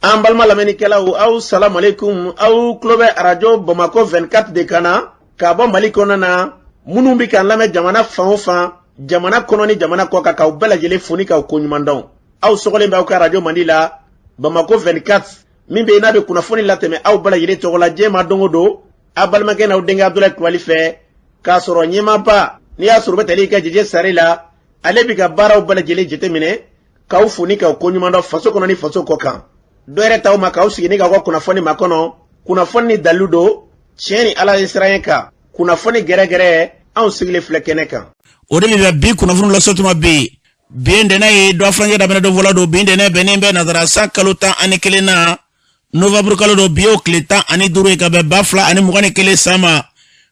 An balima lamɛnnikɛlaw, aw salamualeykum. Aw tulo bɛ arajo Bamakɔ 24 de kan na ka bɔ Mali kɔnɔ na. Minnu bɛ k'an lamɛn jamana fan o fan, jamana kɔnɔ ni jamana kɔ kan, k'aw bɛɛ lajɛlen fo ni k'aw koɲuman dɔn. Aw sɔgɔlen bɛ aw ka arajo mandi la, Bamakɔ 24, min bɛ yen n'a bɛ kunnafoni latɛmɛ aw bɛɛ lajɛlen tɔgɔ la diɲɛ ma don o don, aw balimakɛ n'aw denkɛ Abudulayi Kulubali fɛ, k'a sɔrɔ ɲɛmaaba n'i y'a sɔrɔ u bɛ tali kɛ Jeje Sare la, ale bɛ ka baaraw bɛɛ lajɛlen jateminɛ, k'aw fo ni k'aw koɲuman dɔn faso kɔnɔ ni faso kɔ kan. Dɔ yɛrɛ t'aw ma k'aw sigi ni k'aw ka kunnafoni makɔnɔ, kunnafoni ni dalilu don, tiɲɛ ni Ala ye siran kan, kunnafoni gɛrɛgɛrɛ, anw sigilen filɛ kɛnɛ kan. O de bɛ bi kunnafoni lase tuma bɛ yen. Bi ye ntɛnɛn ye, dɔ furancɛ daminɛ don fɔlɔ don. Bi ntɛnɛn bɛnnen bɛ nazara san kalo 11 na, novembre kalo don. Bi y'o tile 15 ye ka bɛn 2021 san ma,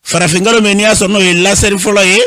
farafinkalo min n'i y'a sɔrɔ n'o ye lasɛri fɔlɔ ye.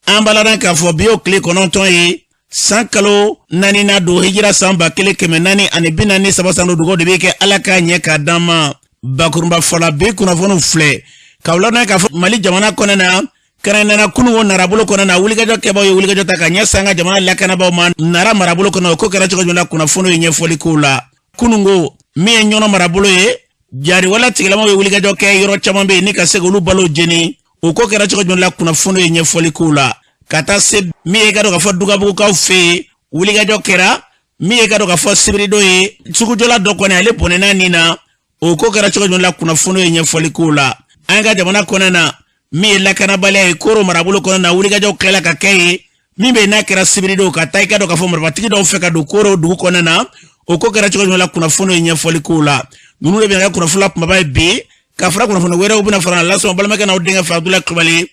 An b'a ladɔn k'a fɔ bi y'o tile 9 ye, san kalo naaninan don, hijira san 1443 san don. Dugawu de bɛ kɛ Ala k'a ɲɛ k'a d'an ma. Bakurunba fɔla, bi kunnafoniw filɛ k'aw ladɔn k'a fɔ Mali jamana kɔnɔ na, kɛrɛnkɛrɛnnenya kununko narabolo kɔnɔ na, wulikajɔ kɛbaw ye wulikajɔ ta ka ɲɛsin an ka jamana lakanabaaw ma Nara marabolo kɔnɔ. O ko kɛra cogo jumɛn na? Kunnafoniw ye ɲɛfɔli k'o la. Kununko, min ye Ɲɔnɔ marabolo ye, jariwala tigilamaw ye wulikajɔ kɛ yɔrɔ caman bɛ yen ni ka se k'olu balo jeni. O ko kɛra cogo jumɛn la? Kunnafoniw ye ɲɛfɔli k'o la. Ka taa se min ye ka dɔn k'a fɔ Dugabugukaw fɛ yen, wulikajɔ kɛra min ye ka dɔn k'a fɔ sibiridon ye, sugujɔla dɔ kɔni ale bɔnɛna nin na. O ko kɛra cogo jumɛn la? Kunnafoniw ye ɲɛfɔli k'o la. An ka jamana kɔnɔ na, min ye lakanabaliya ye Koro marabolo kɔnɔ na, wulikajɔw tilala ka kɛ yen, min bɛ n'a kɛra sibiridon, ka taa i ka dɔn k'a fɔ marifatigi dɔw fɛ ka don Koro dugu kɔnɔ na. O ko kɛra cogo jumɛn la? Kunnafoniw ye ɲɛfɔli k'o la. Ninnu de bɛ ka kunnafoni la kumaba ye bi, ka fara kunnafoni wɛrɛw bɛna fara lasɔn balimakɛ n'aw denkɛ fɛ, Abudulayi Kulubali.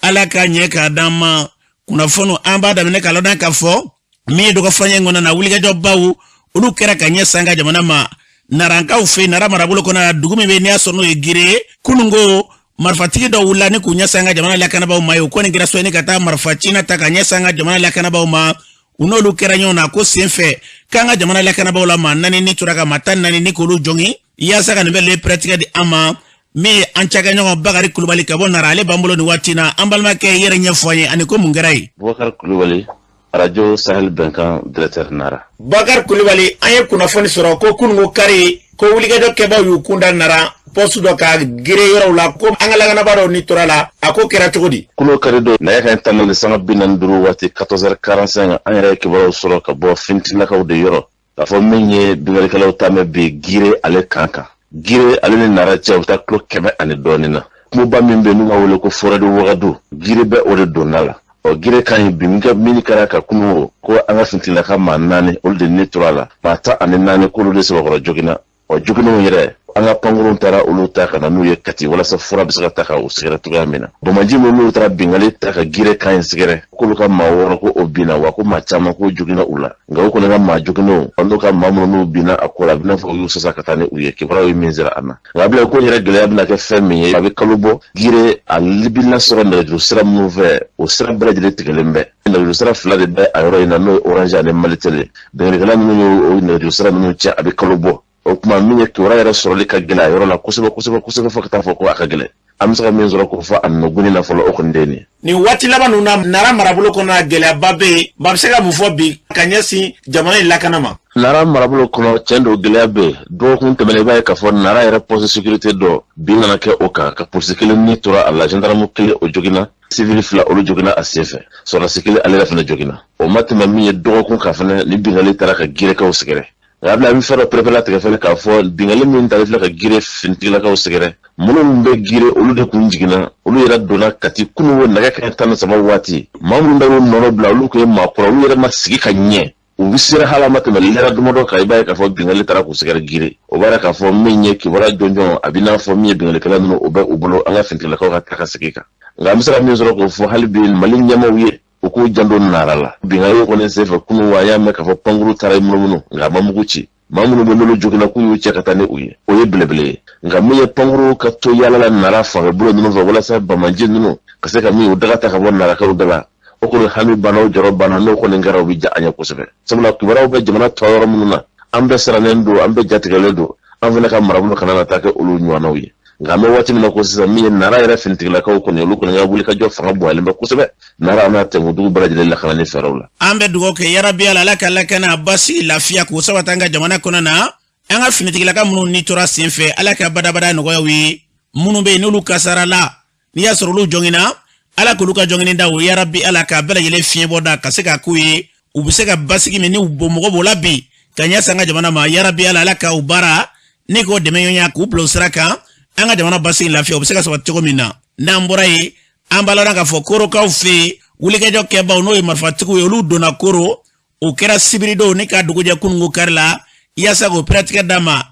Ala k'a ɲɛ k'a d'an ma. Kunnafoniw, an b'a daminɛ k'a ladɔn k'a fɔ min ye dɔgɔ furancɛ kɔnɔ na, wulikajɔbaw olu kɛra ka ɲɛsin an ka jamana ma Narankaw fɛ, Nara marabolo kɔnɔ, dugu min bɛ n'i y'a sɔrɔ n'o ye Gire ye. Kununko, marifatigi dɔw wulila ni k'u ɲɛsin an ka jamana lakanabaaw ma ye. O kɔni kɛra sɔnni ka taa marifa cina ta ka ɲɛsin an ka jamana lakanabaaw ma. U n'olu kɛra ɲɔgɔn na ko senfɛ k'an ka jamana lakanabaaw la maa 4 ni tora ka maa 14 ni k'olu jɔngin yaasa ka nin bɛɛ le pɛrɛtigɛ di an ma. Min ye an cakɛɲɔgɔn Bakari Kulubali ka bɔ Nara, ale b'an bolo nin waati na. An balimakɛ, i yɛrɛ ɲɛfɔ an ye ani ko mun kɛra yen. Bubakari Kulubali, Radio Sahel Bɛnkan directeur, Nara. Bakari Kulubali, an ye kunnafoni sɔrɔ ko kununko kari ko wulikajɔ kɛbaw y'u kunda Nara poste dɔ ka Gere yɔrɔw la, ko an ka lakanabaa dɔw ni tora la. A ko kɛra cogo di? Kunu kari don, nɛgɛ kanɲɛ 14 sanga 45 waati, 14h45, an yɛrɛ ye kibaruyaw sɔrɔ ka bɔ finitigilakaw de yɔrɔ k'a fɔ min ye binkannikɛlaw ta mɛn bi Gire ale kan kan. Gire ale ni Nara cɛ, u bɛ taa kilo 100 ani dɔɔnin na. Kungoba min bɛ n'u b'a wele ko forêt de Wagadu, Gire bɛ o de donda la. Ɔ, Gire kan ye bin min kɛra ka kunu ko an ka finitigilaka maa 4, olu de ni tora a la, maa 14 k'olu de sɛbɛkɔrɔ joginna. Ɔ, joginenw yɛrɛ, an ka pankurun taara olu ta ka na n'u ye Kati walasa fura bɛ se ka ta ka u sɛgɛrɛ cogoya min na. Banbaanci minnu n'u taara binkanni ta ka Gire kan in sɛgɛrɛ, k'olu ka maa 6 ko o binna, wa ko maa caman k'o joginna u la. Nka u kɔni ka maa joginenw n'u ka maa minnu n'u binna a ko la, a bɛna fɔ u y'u sasa ka taa ni u ye, kibaruyaw ye min sera an na. Nka a bila ko yɛrɛ gɛlɛya bɛna kɛ fɛn min ye, a bɛ kalo bɔ, Gire a bɛ lasɔrɔ nɛgɛjuru sira minnu fɛ, o sira bɛɛ lajɛlen tigɛlen bɛ. Nɛgɛjuru sira fila de bɛ a yɔrɔ in na, n'o ye Orange ani Malitel ye. Binkannikɛla ninnu y'o nɛgɛjuru sira ninnu cɛ a bɛ kalo bɔ. O tuma min ye kibaruya yɛrɛ sɔrɔli ka gɛlɛn a yɔrɔ la kosɛbɛ kosɛbɛ kosɛbɛ, fo ka taa fɔ ko a ka gɛlɛn. An bɛ se ka min sɔrɔ k'o fɔ a nɔgɔnni na fɔlɔ, o kɔni de ye nin ye. Nin waati laban ninnu na, Nara marabolo kɔnɔ, gɛlɛyaba bɛ yen. Maa bɛ se ka mun fɔ bi ka ɲɛsin jamana in lakana ma? Nara marabolo kɔnɔ, tiɲɛ don, gɛlɛya bɛ yen. Dɔgɔkun tɛmɛnen, i b'a ye k'a fɔ Nara yɛrɛ poste sécurité dɔ bin nana kɛ o kan, ka polisi kelen ni tora a la, gendarme kelen o joginna, civil fila olu joginna a senfɛ, sɔrɔdasi kelen ale yɛrɛ fana joginna. O ma tɛmɛ min ye dɔgɔkun kan fana, ni binkanni taara ka Girekaw sɛgɛrɛ. Nka a bɛ fɛn dɔ pereperelatigɛ fɛnɛ k'a fɔ binkanni min tali filɛ ka Gire finitigilakaw sɛgɛrɛ, minnu bɛ Gire, olu de kun jiginna, olu yɛrɛ donna Kati kunun o nɛgɛ kanɲɛ 13 waati. Maa minnu bɛ nɔnɔ bila, olu tun ye maa kura, olu yɛrɛ ma sigi ka ɲɛ, u bɛ sera hali a ma tɛmɛ lɛrɛ damadɔ kan, i b'a ye k'a fɔ binkanni taara k'u sɛgɛrɛ Gire. O b'a yira k'a fɔ min ye kibaruya jɔnjɔn, a bɛ n'a fɔ min ye binkannikɛla ninnu, o bɛ u bolo an ka finitigilakaw ka taa ka segin kan. Nka an bɛ se ka min sɔrɔ k'o fɔ hali bi Mali ɲɛmaaw ye, u k'u janto Nara la. Binkanni kɔni senfɛ kunun wa, an y'a mɛn k'a fɔ pankuru taara i munumunu, nka a ma mugu ci. Maa minnu bɛ n'olu joginna, k'u y'u cɛ ka taa ni u ye, o ye belebele ye. Nka min ye pankuru ka to yaala la Nara fanfɛ bolo ninnu fɛ walasa banbaanci ninnu ka se ka min u daga ta ka bɔ Narakaw da la, o kɔni hami banna, o jɔrɔ banna. N'o kɔni kɛra, o bɛ diya an ye kosɛbɛ, sabula kibaruyaw bɛ jamana tɔ yɔrɔ minnu na, an bɛɛ sirannen don, an bɛɛ jatigɛlen don, an fana ka marabolo kana na taa kɛ olu ɲɔgɔnnaw ye. Nka an bɛ waati min na ko sisan, min ye Nara yɛrɛ finitigilakaw kɔni, olu kɔni ka wulikajɔ fanga bonyalen bɛ kosɛbɛ Nara n'a tɛnkudugu bɛɛ lajɛlen lakanani fɛɛrɛw la. An bɛ dugawu kɛ yarabi, Ala, Ala ka lakana, basigi, lafiya k'o sabati an ka jamana kɔnɔ na. An ka finitigilaka minnu ni tora senfɛ, Ala ka badabada nɔgɔya u ye. Minnu bɛ yen n'olu kasarala, n'i y'a sɔrɔ olu jɔngina, Ala k'olu ka jɔngini da o, yarabi Ala k'a bɛɛ lajɛlen fiɲɛ bɔ da ka se ka k'u ye, u bɛ se ka basigi min ni u bɔ mɔgɔ b'o la bi ka ɲɛsin an ka jamana ma. Yarabi Ala, Ala ka u baara ni k'o dɛmɛ ɲɔgɔnya, k'u bila o sira kan, an ka jamana basigi, lafiya o bɛ se ka sabati cogo min na. N'an bɔra yen, an b'a lɔn k'a fɔ Korokaw fɛ yen, wulikajɔ kɛbaw, n'o ye marifatigiw ye, olu donna Koro. O kɛra sibiridon ni ka dugujɛ kununko kari la. Yaasa k'o pɛrɛtigɛ d'a ma,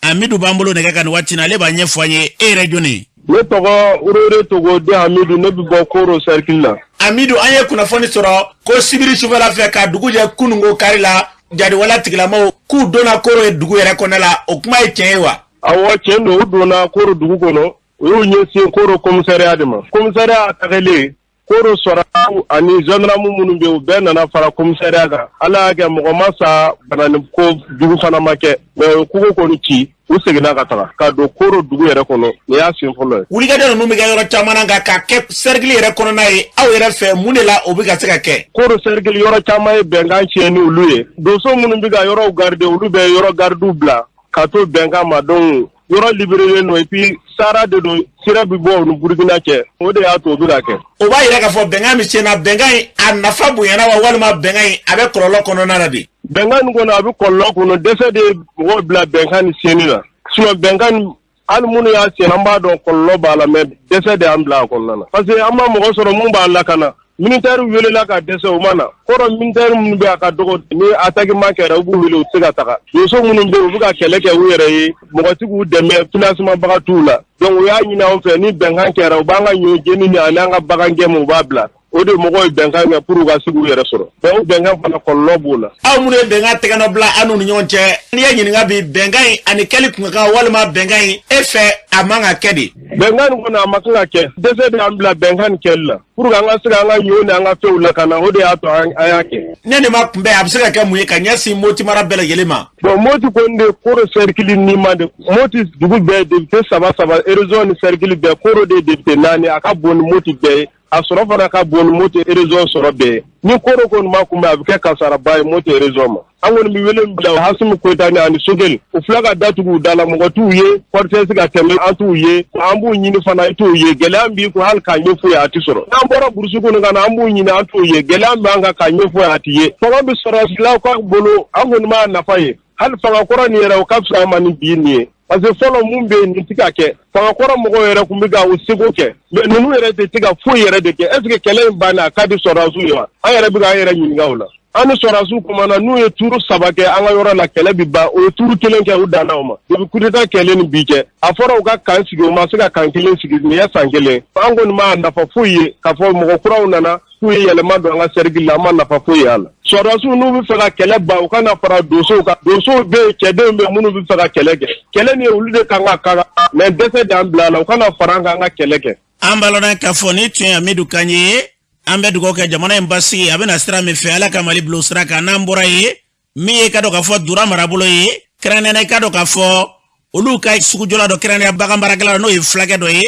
Amidu b'an bolo nɛgɛ kan nin waati na, ale b'a ɲɛfɔ an ye. E yɛrɛ jɔni? Ne tɔgɔ Urere Togo den Hamidu, ne bɛ bɔ Koro cercle la. Amidu, an ye kunnafoni sɔrɔ ko sibiri sufɛla fɛ ka dugu jɛ kununko kari la, jadiwala tigilamaw k'u donna Koro ye dugu yɛrɛ kɔnɔ la. O kuma ye tiɲɛ ye wa? Awɔ, tiɲɛ don. U donna Koro dugu kɔnɔ, u y'u ɲɛsin Koro commissariat de ma. Commissariat attaquelen, Koro sɔrɔdasiw ani gendarme minnu bɛ yen, u bɛɛ nana fara commissariat kan. Ala y'a kɛ, mɔgɔ ma sa, bana ko jugu fana ma kɛ, mais u ye kogo kɔni ci, u seginna ka taga ka don Koro dugu yɛrɛ kɔnɔ. Nin y'a sen fɔlɔ ye. Wulikajɔ ninnu bɛ kɛ yɔrɔ caman na, nka k'a kɛ cercle yɛrɛ kɔnɔna ye, aw yɛrɛ fɛ, mun de la o bɛ ka se ka kɛ? Koro cercle yɔrɔ caman ye bɛnkan tiɲɛ ni olu ye. Donso minnu bɛ ka yɔrɔw garder, olu bɛ yɔrɔ gardiw bila ka to bɛnkan ma. Donc yɔrɔ libérélen don, et puis sahara de don, sira bɛ bɔ u ni Burukina cɛ, o de y'a to o bɛ ka kɛ. O b'a yira k'a fɔ bɛnkan min senna, bɛnkan in a nafa bonyana wa, walima bɛnkan in a bɛ kɔlɔlɔ kɔnɔna na de? Bɛnkan nin kɔnɔ, a bɛ kɔlɔlɔ kɔnɔ. Dɛsɛ de ye mɔgɔw bila bɛnkan nin senni na. Sinon bɛnkan nin, hali minnu y'a sen, an b'a dɔn kɔlɔlɔ b'a la, mais dɛsɛ de y'an bila a kɔnɔna na, parce que an ma mɔgɔ sɔrɔ mun b'a lakana. Militaire welela ka dɛsɛ, u ma na. Kɔrɔ militaire minnu bɛ, a ka dɔgɔ. Ni attaquement kɛra, u b'u wele, u tɛ se ka taga. Donso minnu bɛ yen, u bɛ ka kɛlɛ kɛ u yɛrɛ ye, mɔgɔ ti k'u dɛmɛ, financement baga t'u la. Donc u y'a ɲini anw fɛ, ni bɛnkan kɛra, u b'an ka ɲɔ jeni ni ani an ka bagan gɛn, u b'a bila. O de mɔgɔw ye bɛnkan kɛ pour u ka se k'u yɛrɛ sɔrɔ. Donc o bɛnkan fana, kɔlɔlɔ b'o la. Aw minnu ye bɛnkan tɛgɛnɔ bila an n'u ni ɲɔgɔn cɛ, n'i ye ɲininka bi, bɛnkan in ani kɛli kun ka kan, walima bɛnkan in e fɛ a man ka kɛ de? Bɛnkan nin kɔni, a ma kan ka kɛ. Dɛsɛ de y'an bila bɛnkan nin kɛli la, pour que an ka se k'an ka ɲɔ ni an ka fɛnw lakana. O de y'a to an y'a kɛ. Ne nin ma kunbɛn, a bɛ se ka kɛ mun ye ka ɲɛsin Moti mara bɛɛ lajɛlen ma? Bon, Moti kɔni de, Koro cercle nima de, Moti dugu bɛɛ député saba saba, région ni cercle bɛɛ, Koro de député naani. A ka bon ni Moti bɛɛ ye, a sɔrɔ fana ka bon ni Moti région sɔrɔ bɛɛ ye. Ni Koro kɔni ma kunbɛn, a bɛ kɛ kasaraba ye Moti région ma. An kɔni bɛ wele bila Asimi Goyita ni ani Sogɛli, u fila ka datugu u da la, mɔgɔ t'u ye, cortège ka tɛmɛ, an t'u ye. An b'u ɲini fana, i t'u ye. Gɛlɛya b'i kun, hali k'a ɲɛf'u ye, a tɛ sɔrɔ. N'an bɔra burusi kɔnɔ ka na, an b'u ɲini, an t'u ye. Gɛlɛya b'an kan, k'a ɲɛf'u ye, a tɛ ye. Fanga bɛ sɔrɔsilaw ka bolo, an kɔni m'a nafa ye. Hali fanga kɔrɔ nin yɛrɛ, o ka fisa an ma ni bi nin ye, parce que fɔlɔ mun bɛ yen, nin tɛ ka kɛ. Fanga kɔrɔ mɔgɔw yɛrɛ tun bɛ ka u seko kɛ, mais ninnu yɛrɛ de tɛ ka foyi yɛrɛ de kɛ. Est ce que kɛlɛ in banna, a ka di sɔrɔdasiw ye wa? An yɛrɛ bɛ k'an yɛrɛ ɲininka o la. An ni sɔrɔdasiw kumana, n'u ye turu saba kɛ an ka yɔrɔ la, kɛlɛ bɛ ban. O ye turu kelen kɛ, u danna o ma. Depuis coup d'état kɛlen ni bi cɛ, a fɔra u ka camp sigi, u ma se ka camp kelen sigi. Nin ye san kelen, an kɔni m'a nafa foyi ye k'a fɔ mɔgɔ kuraw nana k'u ye yɛlɛma don an ka cercle la. An ma nafa foyi ye a la. Sɔrɔdasiw, n'u bɛ fɛ ka kɛlɛ ban, u ka na fara donsow kan. Donsow bɛ yen, cɛdenw bɛ yen minnu bɛ fɛ ka kɛlɛ kɛ. Kɛlɛ nin ye, olu de kan ka kan, mais dɛsɛ de y'an bila a la. U ka na fara an kan, an ka kɛlɛ kɛ. An b'a lɔn k'a fɔ ni tun ye Amidu kan ye. An bɛ dugawu kɛ, jamana in basigi, a bɛna sira min fɛ, Ala ka Mali bila o sira kan. N'an bɔra yen, min ye ka dɔn k'a fɔ Dura marabolo ye, kɛrɛnkɛrɛnnenya i ka dɔn k'a fɔ olu ka sugujɔla dɔ, kɛrɛnkɛrɛnnenya bagan baarakɛla, n'o ye fulakɛ dɔ ye,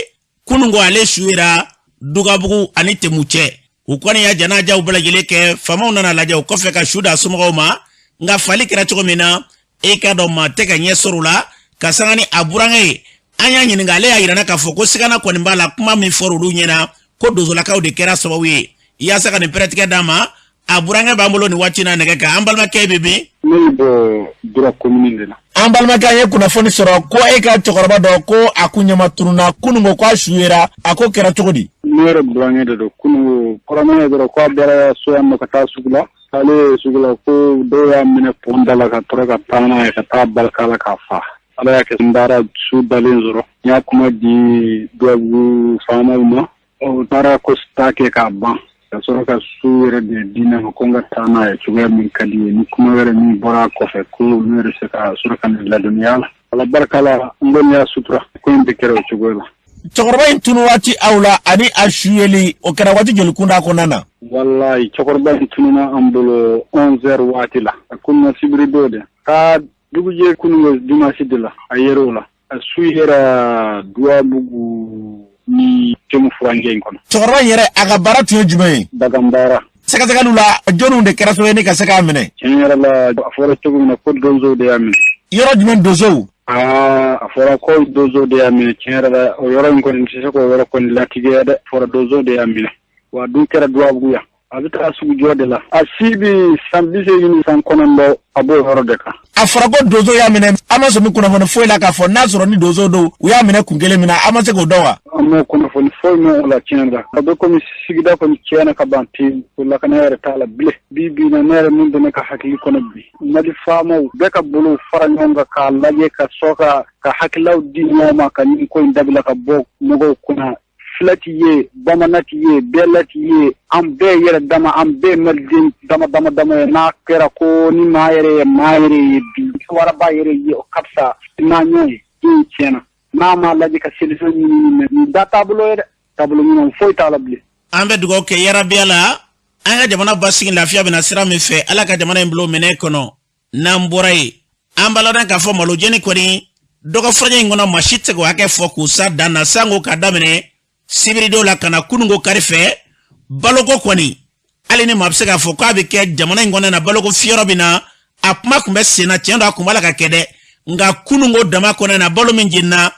kununko ale su yera Dugabugu ani Temu cɛ. U kɔni y'a janajaw bɛɛ lajɛlen kɛ, faamaw nana lajɛ, o kɔfɛ ka su da somɔgɔw ma. Nka fali kɛra cogo min na, e ka dɔn maa tɛ ka ɲɛ sɔrɔ o la. Ka sanga ni a burankɛ ye, an y'a ɲininka, ale y'a yirana k'a fɔ ko sigana kɔni b'a la. Kuma min fɔra olu ɲɛna ko donsolakaw de kɛra sababu ye yaasa ka nin pɛrɛtigɛ d'a ma, a burankɛ b'an bolo nin waati na nɛgɛ kan. An balimakɛ bɛ min? Ne bɛ bɔ Dura commune de la. An balimakɛ, an ye kunnafoni sɔrɔ ko e ka cɛkɔrɔba dɔ, ko a kun ɲɛma tununna kununko, ko a su yera. A ko kɛra cogo di? Ne yɛrɛ burankɛ de don. Kununko kɔrɔmɛ ye dɔrɔn ko a bɔra so yan nɔ ka taa sugu la. Ale ye sugu la, ko dɔw y'a minɛ pɔn da la ka tɔrɔ ka taa n'a ye ka taa barika la k'a fa. Ala y'a kɛ, n taara su dalen sɔrɔ. N y'a kuma di Duwabugu faamaw ma, u taara constat kɛ k'a ban, ka sɔrɔ ka su yɛrɛ de di ne ma ko n ka taa n'a ye cogoya min ka di ye. Ni kuma wɛrɛ min bɔra a kɔfɛ, ko olu yɛrɛ se ka sɔrɔ ka nin ladɔnniya la. Ala barika la, n kɔni y'a sutura. Ko in bɛɛ kɛra o cogo la. Cɛkɔrɔba in tunu waati aw la ani a su yeli, o kɛra waati joli kunda kɔnɔna na? Walayi, cɛkɔrɔba in tununa an bolo 11 heures waati la. A kununa sibiri don de, ka dugujɛ kununko dimanche de la a yer'o la. A su yera Duwabugu ni Temu furancɛ in kɔnɔ. Cɛkɔrɔba in yɛrɛ, a ka baara tun ye jumɛn ye? Bagan baara. Sɛgɛsɛgɛliw la, jɔnniw de kɛra sababu ye ni ka se k'a minɛ? Tiɲɛ yɛrɛ la, a fɔra cogo min na ko donsow de y'a minɛ. Yɔrɔ jumɛn donsow? Aa, a fɔra ko donso de y'a minɛ. Tiɲɛ yɛrɛ la, o yɔrɔ in kɔni tɛ se k'o yɔrɔ kɔni latigɛ dɛ. Fɔra donso de y'a minɛ, wa a dun kɛra Duwabugu yan. A bɛ taa sugujɔ de la. A si bɛ san 80 san 9, a b'o yɔrɔ de kan. A fɔra ko donso y'a minɛ, an ma sɔmi kunnafoni foyi la k'a fɔ n'a sɔrɔ ni donso don, u y'a minɛ kun kelen min na, an ma se k'o dɔn wa? An m'o kunnafoni foyi mɛn o la tiɲɛ la. A bɛ komi sigida kɔni tiɲɛna ka ban pewu, ko lakana yɛrɛ t'a la bilen. Bi bi na, ne yɛrɛ min bɛ ne ka hakili kɔnɔ bi, Mali faamaw bɛɛ ka bolow fara ɲɔgɔn kan k'a lajɛ ka sɔrɔ ka hakililaw di ɲɔgɔn ma ka nin ko in dabila ka bɔ mɔgɔw kunna. Fila ti ye, bamanan ti ye, bɛɛla ti ye, an bɛɛ yɛrɛ dama, an bɛɛ maliden dama dama dama ye. N'a kɛra ko ni maa yɛrɛ ye maa yɛrɛ ye bi, waraba yɛrɛ ye, o ka fisa n'a ɲɔgɔn ye. Den tiɲɛna, n'a m'a lajɛ ka solution ɲini, nin da taabolo ye dɛ, taabolo ɲuman foyi t'a la bilen. An bɛ dugawu kɛ yarabiya la, an ka jamana basigi, lafiya bɛna sira min fɛ, Ala ka jamana in bilo minɛ kɔnɔ. N'an bɔra yen, an b'a ladɔn k'a fɔ malojeni kɔni dɔgɔ furancɛ in kɔnɔ, maa si tɛ se k'o hakɛ fɔ k'u sa dan na. Sango k'a daminɛ sibiridon la ka na kununko kari fɛ, baloko kɔni, hali ni maa bɛ se k'a fɔ k'a bɛ kɛ jamana in kɔnɔ na baloko fiyɔrɔ bɛ na, a kuma tun bɛ sen na. Tiɲɛ don, a kun b'a la ka kɛ dɛ, nka kununko dama kɔnɔ na, balo min jenina,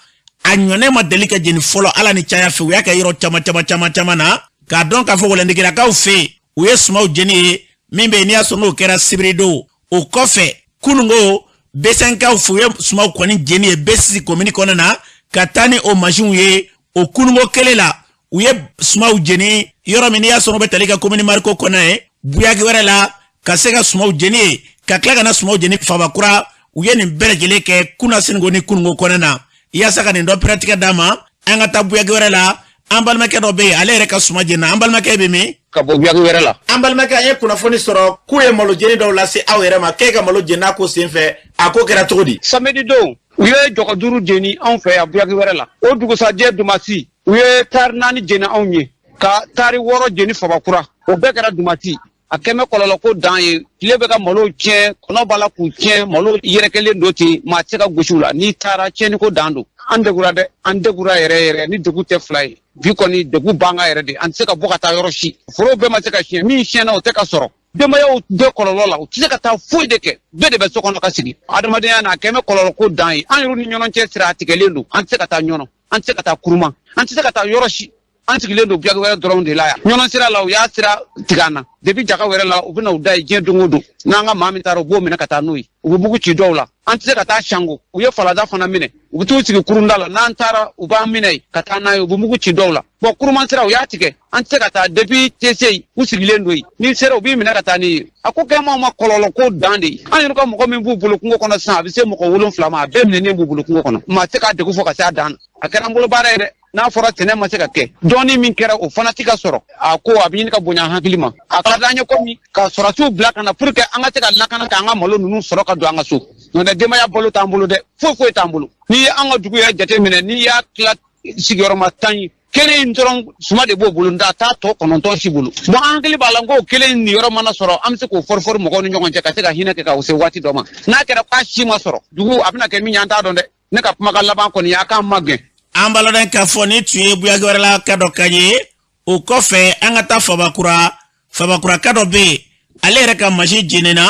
a ɲɔnɛ ma deli ka jeni fɔlɔ. Ala ni caya fɛ, u y'a kɛ yɔrɔ caman caman caman caman na, k'a dɔn k'a fɔ wɛlɛndigilakaw fɛ yen, u ye sumaw jeni ye min bɛ yen n'i y'a sɔrɔ n'o kɛra sibiridon. O kɔfɛ, kununko besɛnkaw fɛ, u ye sumaw kɔni jeni ye Besisi komini kɔnɔ na ka taa ni o mansinw ye. O kununko kelen la, u ye sumaw jeni yɔrɔ min n'i y'a sɔrɔ o bɛ tali kɛ komini Mariko kɔnɔ ye, Buyaki wɛrɛ la, ka se ka sumaw jeni ye, ka tila ka na sumaw jeni Fabakura. U ye nin bɛɛ lajɛlen kɛ kunnasiniko ni kununko kɔnɔ na. Yaasa ka nin dɔ pɛrɛtigɛ d'a ma, an ka taa Buyaki wɛrɛ la. An balimakɛ dɔ bɛ yen, ale yɛrɛ ka suma jenina. An balimakɛ bɛ min? Ka bɔ Buyaki wɛrɛ la. An balimakɛ, an ye kunnafoni sɔrɔ k'u ye malo jeni dɔw lase aw yɛrɛ ma, k'e ka malo jenina ko senfɛ. A ko kɛra cogo di? Samedi don, u ye jɔgɔ 5 jeni anw fɛ yan Buyaki wɛrɛ la. O dugusajɛ dumasi, u ye tari 4 jeni anw ye, ka tari 6 jeni Fabakura. O bɛɛ kɛra dumasi. A kɛmɛ kɔlɔlɔ ko dan ye, tile bɛ ka malo tiɲɛ, kɔnɔ b'a la k'u tiɲɛ, malo yɛrɛkɛlen don ten, maa tɛ se ka gosi u la. N'i taara, tiɲɛni ko dan don. An degura dɛ, an degura yɛrɛ yɛrɛ, ni degun tɛ fila ye. Bi kɔni degun b'an kan yɛrɛ de, an tɛ se ka bɔ ka taa yɔrɔ si. Forow bɛɛ ma se ka siɲɛ, min siɲɛna o tɛ ka sɔrɔ. Denbayaw bɛ kɔlɔlɔ la, u tɛ se ka taa foyi de kɛ, bɛɛ de bɛ so kɔnɔ ka sigi. Adamadenya na, a kɛmɛ kɔlɔlɔ ko dan ye. An yɛrɛ ni ɲɔgɔn cɛ sira a tigɛlen don, an tɛ se ka taa Ɲɔnɔ, an tɛ se ka taa Kuruma, an tɛ se ka taa yɔrɔ si. An sigilen don Buyaki wɛrɛ dɔrɔn de la yan. Ɲɔnɔ sira la, u y'a sira tigɛ an na. Depuis jaga wɛrɛ la, u bɛna u da ye diɲɛ don o don. N'an ka maa min taara, u b'o minɛ ka taa n'o ye. U bɛ mugu ci dɔw la. An tɛ se ka taa Sango. U ye falada fana minɛ. U bɛ t'u sigi kurunda la. N'an taara, u b'an minɛ yen ka taa n'a ye. U bɛ mugu ci dɔw la. Bɔn, Kuruma sira, u y'a tigɛ. An tɛ se ka taa depuis TC, u sigilen don yen. N'i sera, u b'i minɛ ka taa n'i ye. A ko kɛ maaw ma kɔlɔlɔ ko dan de ye. An yɛrɛ ka mɔgɔ min b'u bolo kungo kɔnɔ sisan, a bɛ se mɔgɔ 7 ma, a bɛɛ minɛnen b'u bolo kungo kɔnɔ. Maa tɛ se k'a degun fɔ ka se a dan na. A kɛra an bolo baara ye dɛ. N'a fɔra sɛnɛ ma se ka kɛ, dɔɔni min kɛra, o fana tɛ ka sɔrɔ. A ko a bɛ ɲini ka bonya an hakili ma. A ka d'an ye komi ka sɔrɔdasiw bila ka na pour que an ka se ka lakana, k'an ka malo ninnu sɔrɔ ka don an ka so. N'o tɛ, denbaya balo t'an bolo dɛ, foyi foyi t'an bolo. N'i ye an ka dugu yɛrɛ jateminɛ, n'i y'a tila sigiyɔrɔma 10 ye, kelen in dɔrɔn suma de b'o bolo, nka a t'a tɔ 9 si bolo. Bon, an hakili b'a la ko kelen in niyɔrɔ mana sɔrɔ, an bɛ se k'o fɔri-fɔri mɔgɔw ni ɲɔgɔn cɛ ka se ka hinɛ kɛ ka se waati dɔ ma. N'a kɛra k'a si ma sɔrɔ, dugu a bɛna kɛ min ye, an t'a dɔn dɛ. Ne ka kumakan laban kɔni y'a k'an ma gɛn. An b'a ladɔn k'a fɔ ni tun ye Buyaki wɛrɛ la ka dɔ kan ye. O kɔfɛ, an ka taa Fabakura. Fabakura ka dɔ bɛ yen, ale yɛrɛ ka mansin jenina.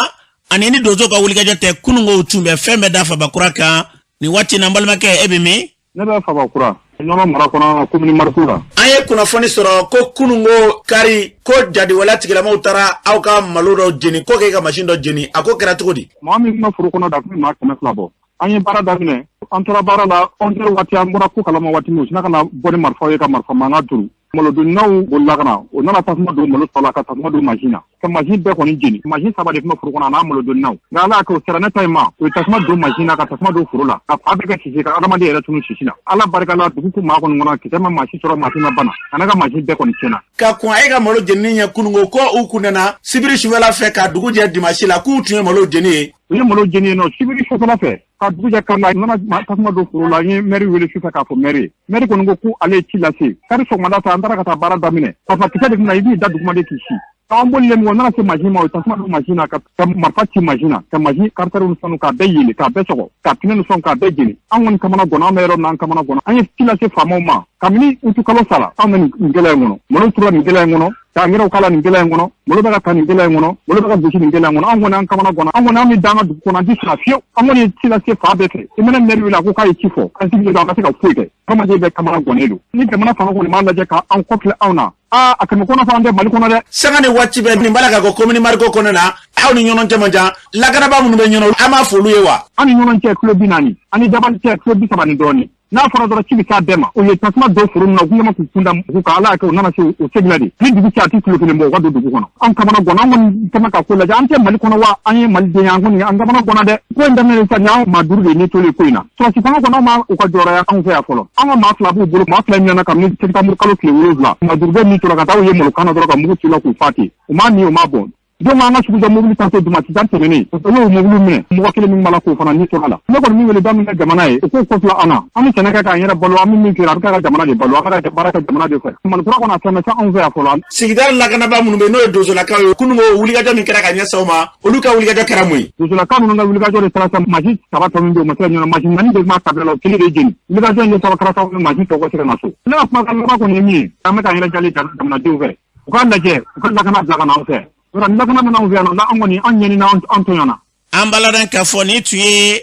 Ani ni donso ka wulikajɔ tɛ, kununko tun bɛ fɛn bɛɛ da Fabakura kan nin waati na. N balimakɛ, e bɛ min? Ne bɛ Fabakura, Ɲɔnɔ mara kɔnɔ, komini Mariku la. An ye kunnafoni sɔrɔ ko kununko kari, ko jadiwala tigilamaw taara aw ka malo dɔ jeni, ko k'e ka mansin dɔ jeni. A ko kɛra cogo di? Maa min tun bɛ foro kɔnɔ da, tun bɛ maa 200 bɔ. An ye baara daminɛ, an tora baara la 11 heures waati, an bɔra ko kalama waati min, u sinna ka na bɔ ni marifaw ye ka marifa mankan turu. Malodonnaw bolila ka na, o nana tasuma don malo tɔ la, ka tasuma don mansin na, ka mansin bɛɛ kɔni jeni. Mansin 3 de tun bɛ foro kɔnɔ, a n'a malodonnaw. Nka Ala y'a kɛ, o sera ne ta in ma, u ye tasuma don mansin na, ka tasuma don foro la, ka fa bɛɛ kɛ sisi, ka adamaden yɛrɛ tunu sisi la. Ala barika la, dugu ko maa kɔni kɔnɔ, kisɛ ma maa si sɔrɔ, maa si ma bana, a ne ka mansin bɛɛ kɔni tiɲɛna. Ka kɔn e ka malo jenini ɲɛ kununko, ko u kun nana sibiri sufɛla fɛ ka dugu jɛ dimasi la, k'u tun ye malo jeni ye. U ye malo jeni yen nɔ sibiri sufɛla fɛ ka dugu jɛ kari la, nana tasuma don foro la. N ye mɛri wele sufɛ k'a fɔ mɛri ye. Mɛri kɔni ko ko ale ye ci lase. Kari sɔgɔmada fɛ, an taara ka taa baara daminɛ. Marifa kisɛ de tun na, i b'i da duguma de k'i si. An bolilen mɔgɔ nana se mansin ma, o ye tasuma don mansin na, ka marifa ci mansin na, ka mansin carter ni fɛnw k'a bɛɛ yeli, k'a bɛɛ sɔgɔ, ka pneu ni fɛnw k'a bɛɛ jeni. An kɔni kamana gɔnna, an bɛ yɔrɔ min na, an kamana gɔnna. An ye ci lase faamaw ma kabini utu kalo sara, anw bɛ nin gɛlɛya in kɔnɔ. Malo tura nin gɛlɛya in kɔnɔ. Ka angɛrɛw k'a la nin gɛlɛya in kɔnɔ, malo bɛ ka ta nin gɛlɛya in kɔnɔ, malo bɛ ka gosi nin gɛlɛya in kɔnɔ. An kɔni an kamana ganna, an kɔni an bɛ da an ka dugu kɔnɔ, an tɛ sira fiyewu. An kɔni ye ci lase fan bɛɛ fɛ. I mana mɛri wele, a ko k'a ye ci fɔ, an sigilen don, an ma se ka foyi kɛ. Hadamaden bɛɛ kamana gannen don. Ni jamana fanga kɔni m'a lajɛ ka an kɔfilɛ anw na, aa a kɛmɛ kɔnɔ fɔ an tɛ Mali kɔnɔ dɛ. Sanga ni waati bɛɛ nin b'a la ka kɛ komini Mariko kɔnɔ na, aw ni ɲɔnɔ cɛ man jan, lakanabaa minnu bɛ ɲɔnɔ, an b'a fɔ olu ye wa? An ni ɲɔnɔ cɛ kilo 40, an ni Jabali cɛ kilo 30 ni dɔɔnin. N'a fɔra dɔrɔn ci bɛ s'a bɛɛ ma, u ye tasuma don foro min na, u kun kɛma k'u kunda k'u kan, Ala y'a kɛ u nana se o segin de. Ni dugu cɛ a tɛ kilo kelen bɔ, u ka don dugu kɔnɔ. An kamana ganna, an kɔni kɛma ka ko lajɛ, an tɛ Mali kɔnɔ wa, an ye Mali den ye, an kɔni an kamana ganna dɛ. Ko in daminɛ sisan, nin y'an maa 5 de ye ni tolen ko in na. Sɔrɔsi fanga kɔnɔ, anw ma u ka jɔyɔrɔ ye anw fɛ yan fɔlɔ. An ka maa 2 b'u bolo, maa 2 ɲɛna kabini sɛtanburu kalo tile 7. Maa 5 bɛ min tora ka taa u ye malokan na dɔrɔn ka mugu ci u la k'u fa ten. U m'a min, u m'a bɔn. Donc an ka sugujɔ mobili ta to duma sisan tɛmɛnen, u y'o mobili minɛ, mɔgɔ kelen min b'a la k'o fana ni tora la. Ne kɔni min wele da min kɛ jamana ye, u k'o kɔfilɛ an na. An bɛ sɛnɛ kɛ k'an yɛrɛ balo, an bɛ min feere, a bɛ kɛ ka jamana de balo, an bɛ ka baara kɛ jamana de fɛ. Malikura kɔnɔ a fɛn bɛ se anw fɛ yan fɔlɔ. Sigida lakanabaa minnu bɛ yen n'o ye donsolakaw ye, kununko wulikajɔ min kɛra ka ɲɛsin aw ma, olu ka wulikajɔ kɛra mun ye? Donsolakaw ninnu ka wulikajɔ de taara sa mansin 3 tɔ min bɛ yen, o ma se ka ɲɛnabɔ, mansin 4 de b'a kabila la, o kelen de ye jeni. Wulikajɔ in de saba kɛra sababu ye mansin tɔw ka se ka na so. Ne ka kumakan laban kɔni ye min ye, an bɛ k'an yɛrɛ jali jamanadenw fɛ, u k'a lajɛ, u ka lakana bila ka na anw fɛ. Yɔrɔ ni lakana bɛ anw fɛ yan nɔ, an kɔni an ɲɛnina, an tɔɲɔna. An b'a ladɔn k'a fɔ nin tun ye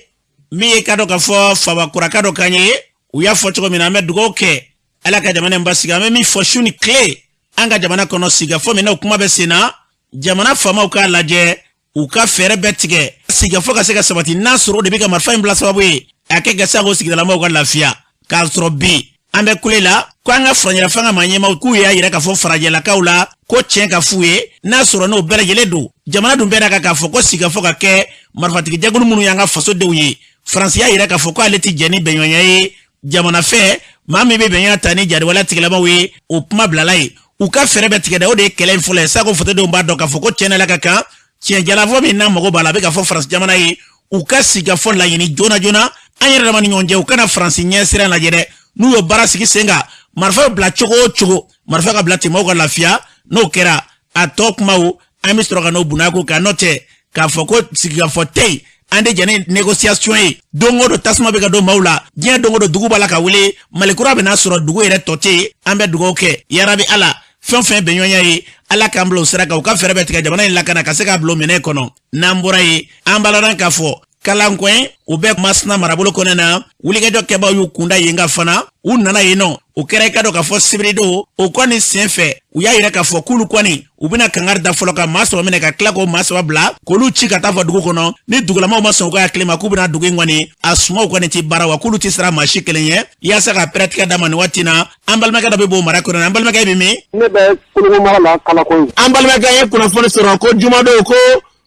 min ye ka dɔn k'a fɔ fabakuraka dɔ kan ye. U y'a fɔ cogo min na, an bɛ dugawu kɛ Ala ka jamana in basigi. An bɛ min fɔ su ni tile an ka jamana kɔnɔ, sigikafɔ min n'o kuma bɛ sen na, jamana faamaw k'a lajɛ, u ka fɛɛrɛ bɛɛ tigɛ sigikafɔ ka se ka sabati. N'a sɔrɔ o de bɛ ka marifa in bila sababu ye, a kɛ ka se k'o sigidalamaw ka lafiya. K'a sɔrɔ bi an bɛ kule la ko an ka furancɛla fanga maa ɲɛmaaw k'u y'a yira k'a fɔ farajɛlakaw la ko tiɲɛ ka f'u ye, n'a sɔrɔ n'o bɛɛ lajɛlen don. Jamana dun bɛɛ n'a kan k'a fɔ ko sigikafɔ ka kɛ marifatigi jɛkulu minnu y'an ka fasodenw ye. Faransi y'a yira k'a fɔ ko ale tɛ jɛn ni bɛnɲɔgɔnya ye jamana fɛ, maa min bɛ bɛnɲɔgɔnya ta ni jariwale tigilamaw ye, o kuma bilala ye. U ka fɛɛrɛ bɛɛ tigɛ dɛ, o de ye kɛlɛ in fɔlɔ ye. Sako fasodenw b'a dɔn k'a fɔ ko tiɲɛ n'Ala ka kan, tiɲɛ jalafɔ min n'a mago b'a la, a bɛ k'a fɔ Faransi jamana ye u ka sigikafɔ laɲini joona joona an yɛrɛ dama ni ɲɔgɔn cɛ, u kana Faransi ɲɛ sira lajɛ dɛ. N'u y'o baara sigi sen kan, marifa bila cogo o cogo, marifa ka bila ten, maaw ka lafiya. N'o kɛra, a tɔ kumaw an bɛ sɔrɔ ka n'o bunako kan. N'o tɛ k'a fɔ ko sigikafɔ tɛ yen, an tɛ jɛn ni négociation ye. Don o don tasuma bɛ ka don maaw la, diɲɛ don o don dugu b'a la ka wele, Malikura bɛna sɔrɔ dugu yɛrɛ tɔ tɛ yen. An bɛ dugawu kɛ yarabi Ala, fɛn fɛn bɛnɲɔgɔnya ye, Ala k'an bila o sira kan, u ka fɛɛrɛ bɛɛ tigɛ jamana in lakana ka se k'a bila o minɛn kɔnɔ. N'an bɔra yen, an b'a ladɔn k'a fɔ Kalankɔɲɛ, u bɛ Masina marabolo kɔnɔ na, wulikajɔ kɛbaaw y'u kunda yen kan fana, u nana yen nɔ. O kɛra i ka dɔn k'a fɔ sibiridon o kɔni sen fɛ, u y'a yira k'a fɔ k'olu kɔni u bɛna kangari da fɔlɔ ka maa 3 minɛ, ka tila k'o maa 3 bila k'olu ci ka taa fɔ dugu kɔnɔ. Ni dugulamaw ma sɔn u ka hakili ma k'u bɛna dugu in kɔni a sumaw kɔni ti baara wa, k'olu ti siran maa si kelen ɲɛ yaasa ka pɛrɛtigɛ d'a ma. Nin waati na, an balimakɛ dɔ bɛ bɔ mara kɔnɔ. An balimakɛ bɛ min? Ne bɛ Kolongo mara la, Kalakoyi. An balimakɛ ye kunnafoni sɔrɔ ko jumadon ko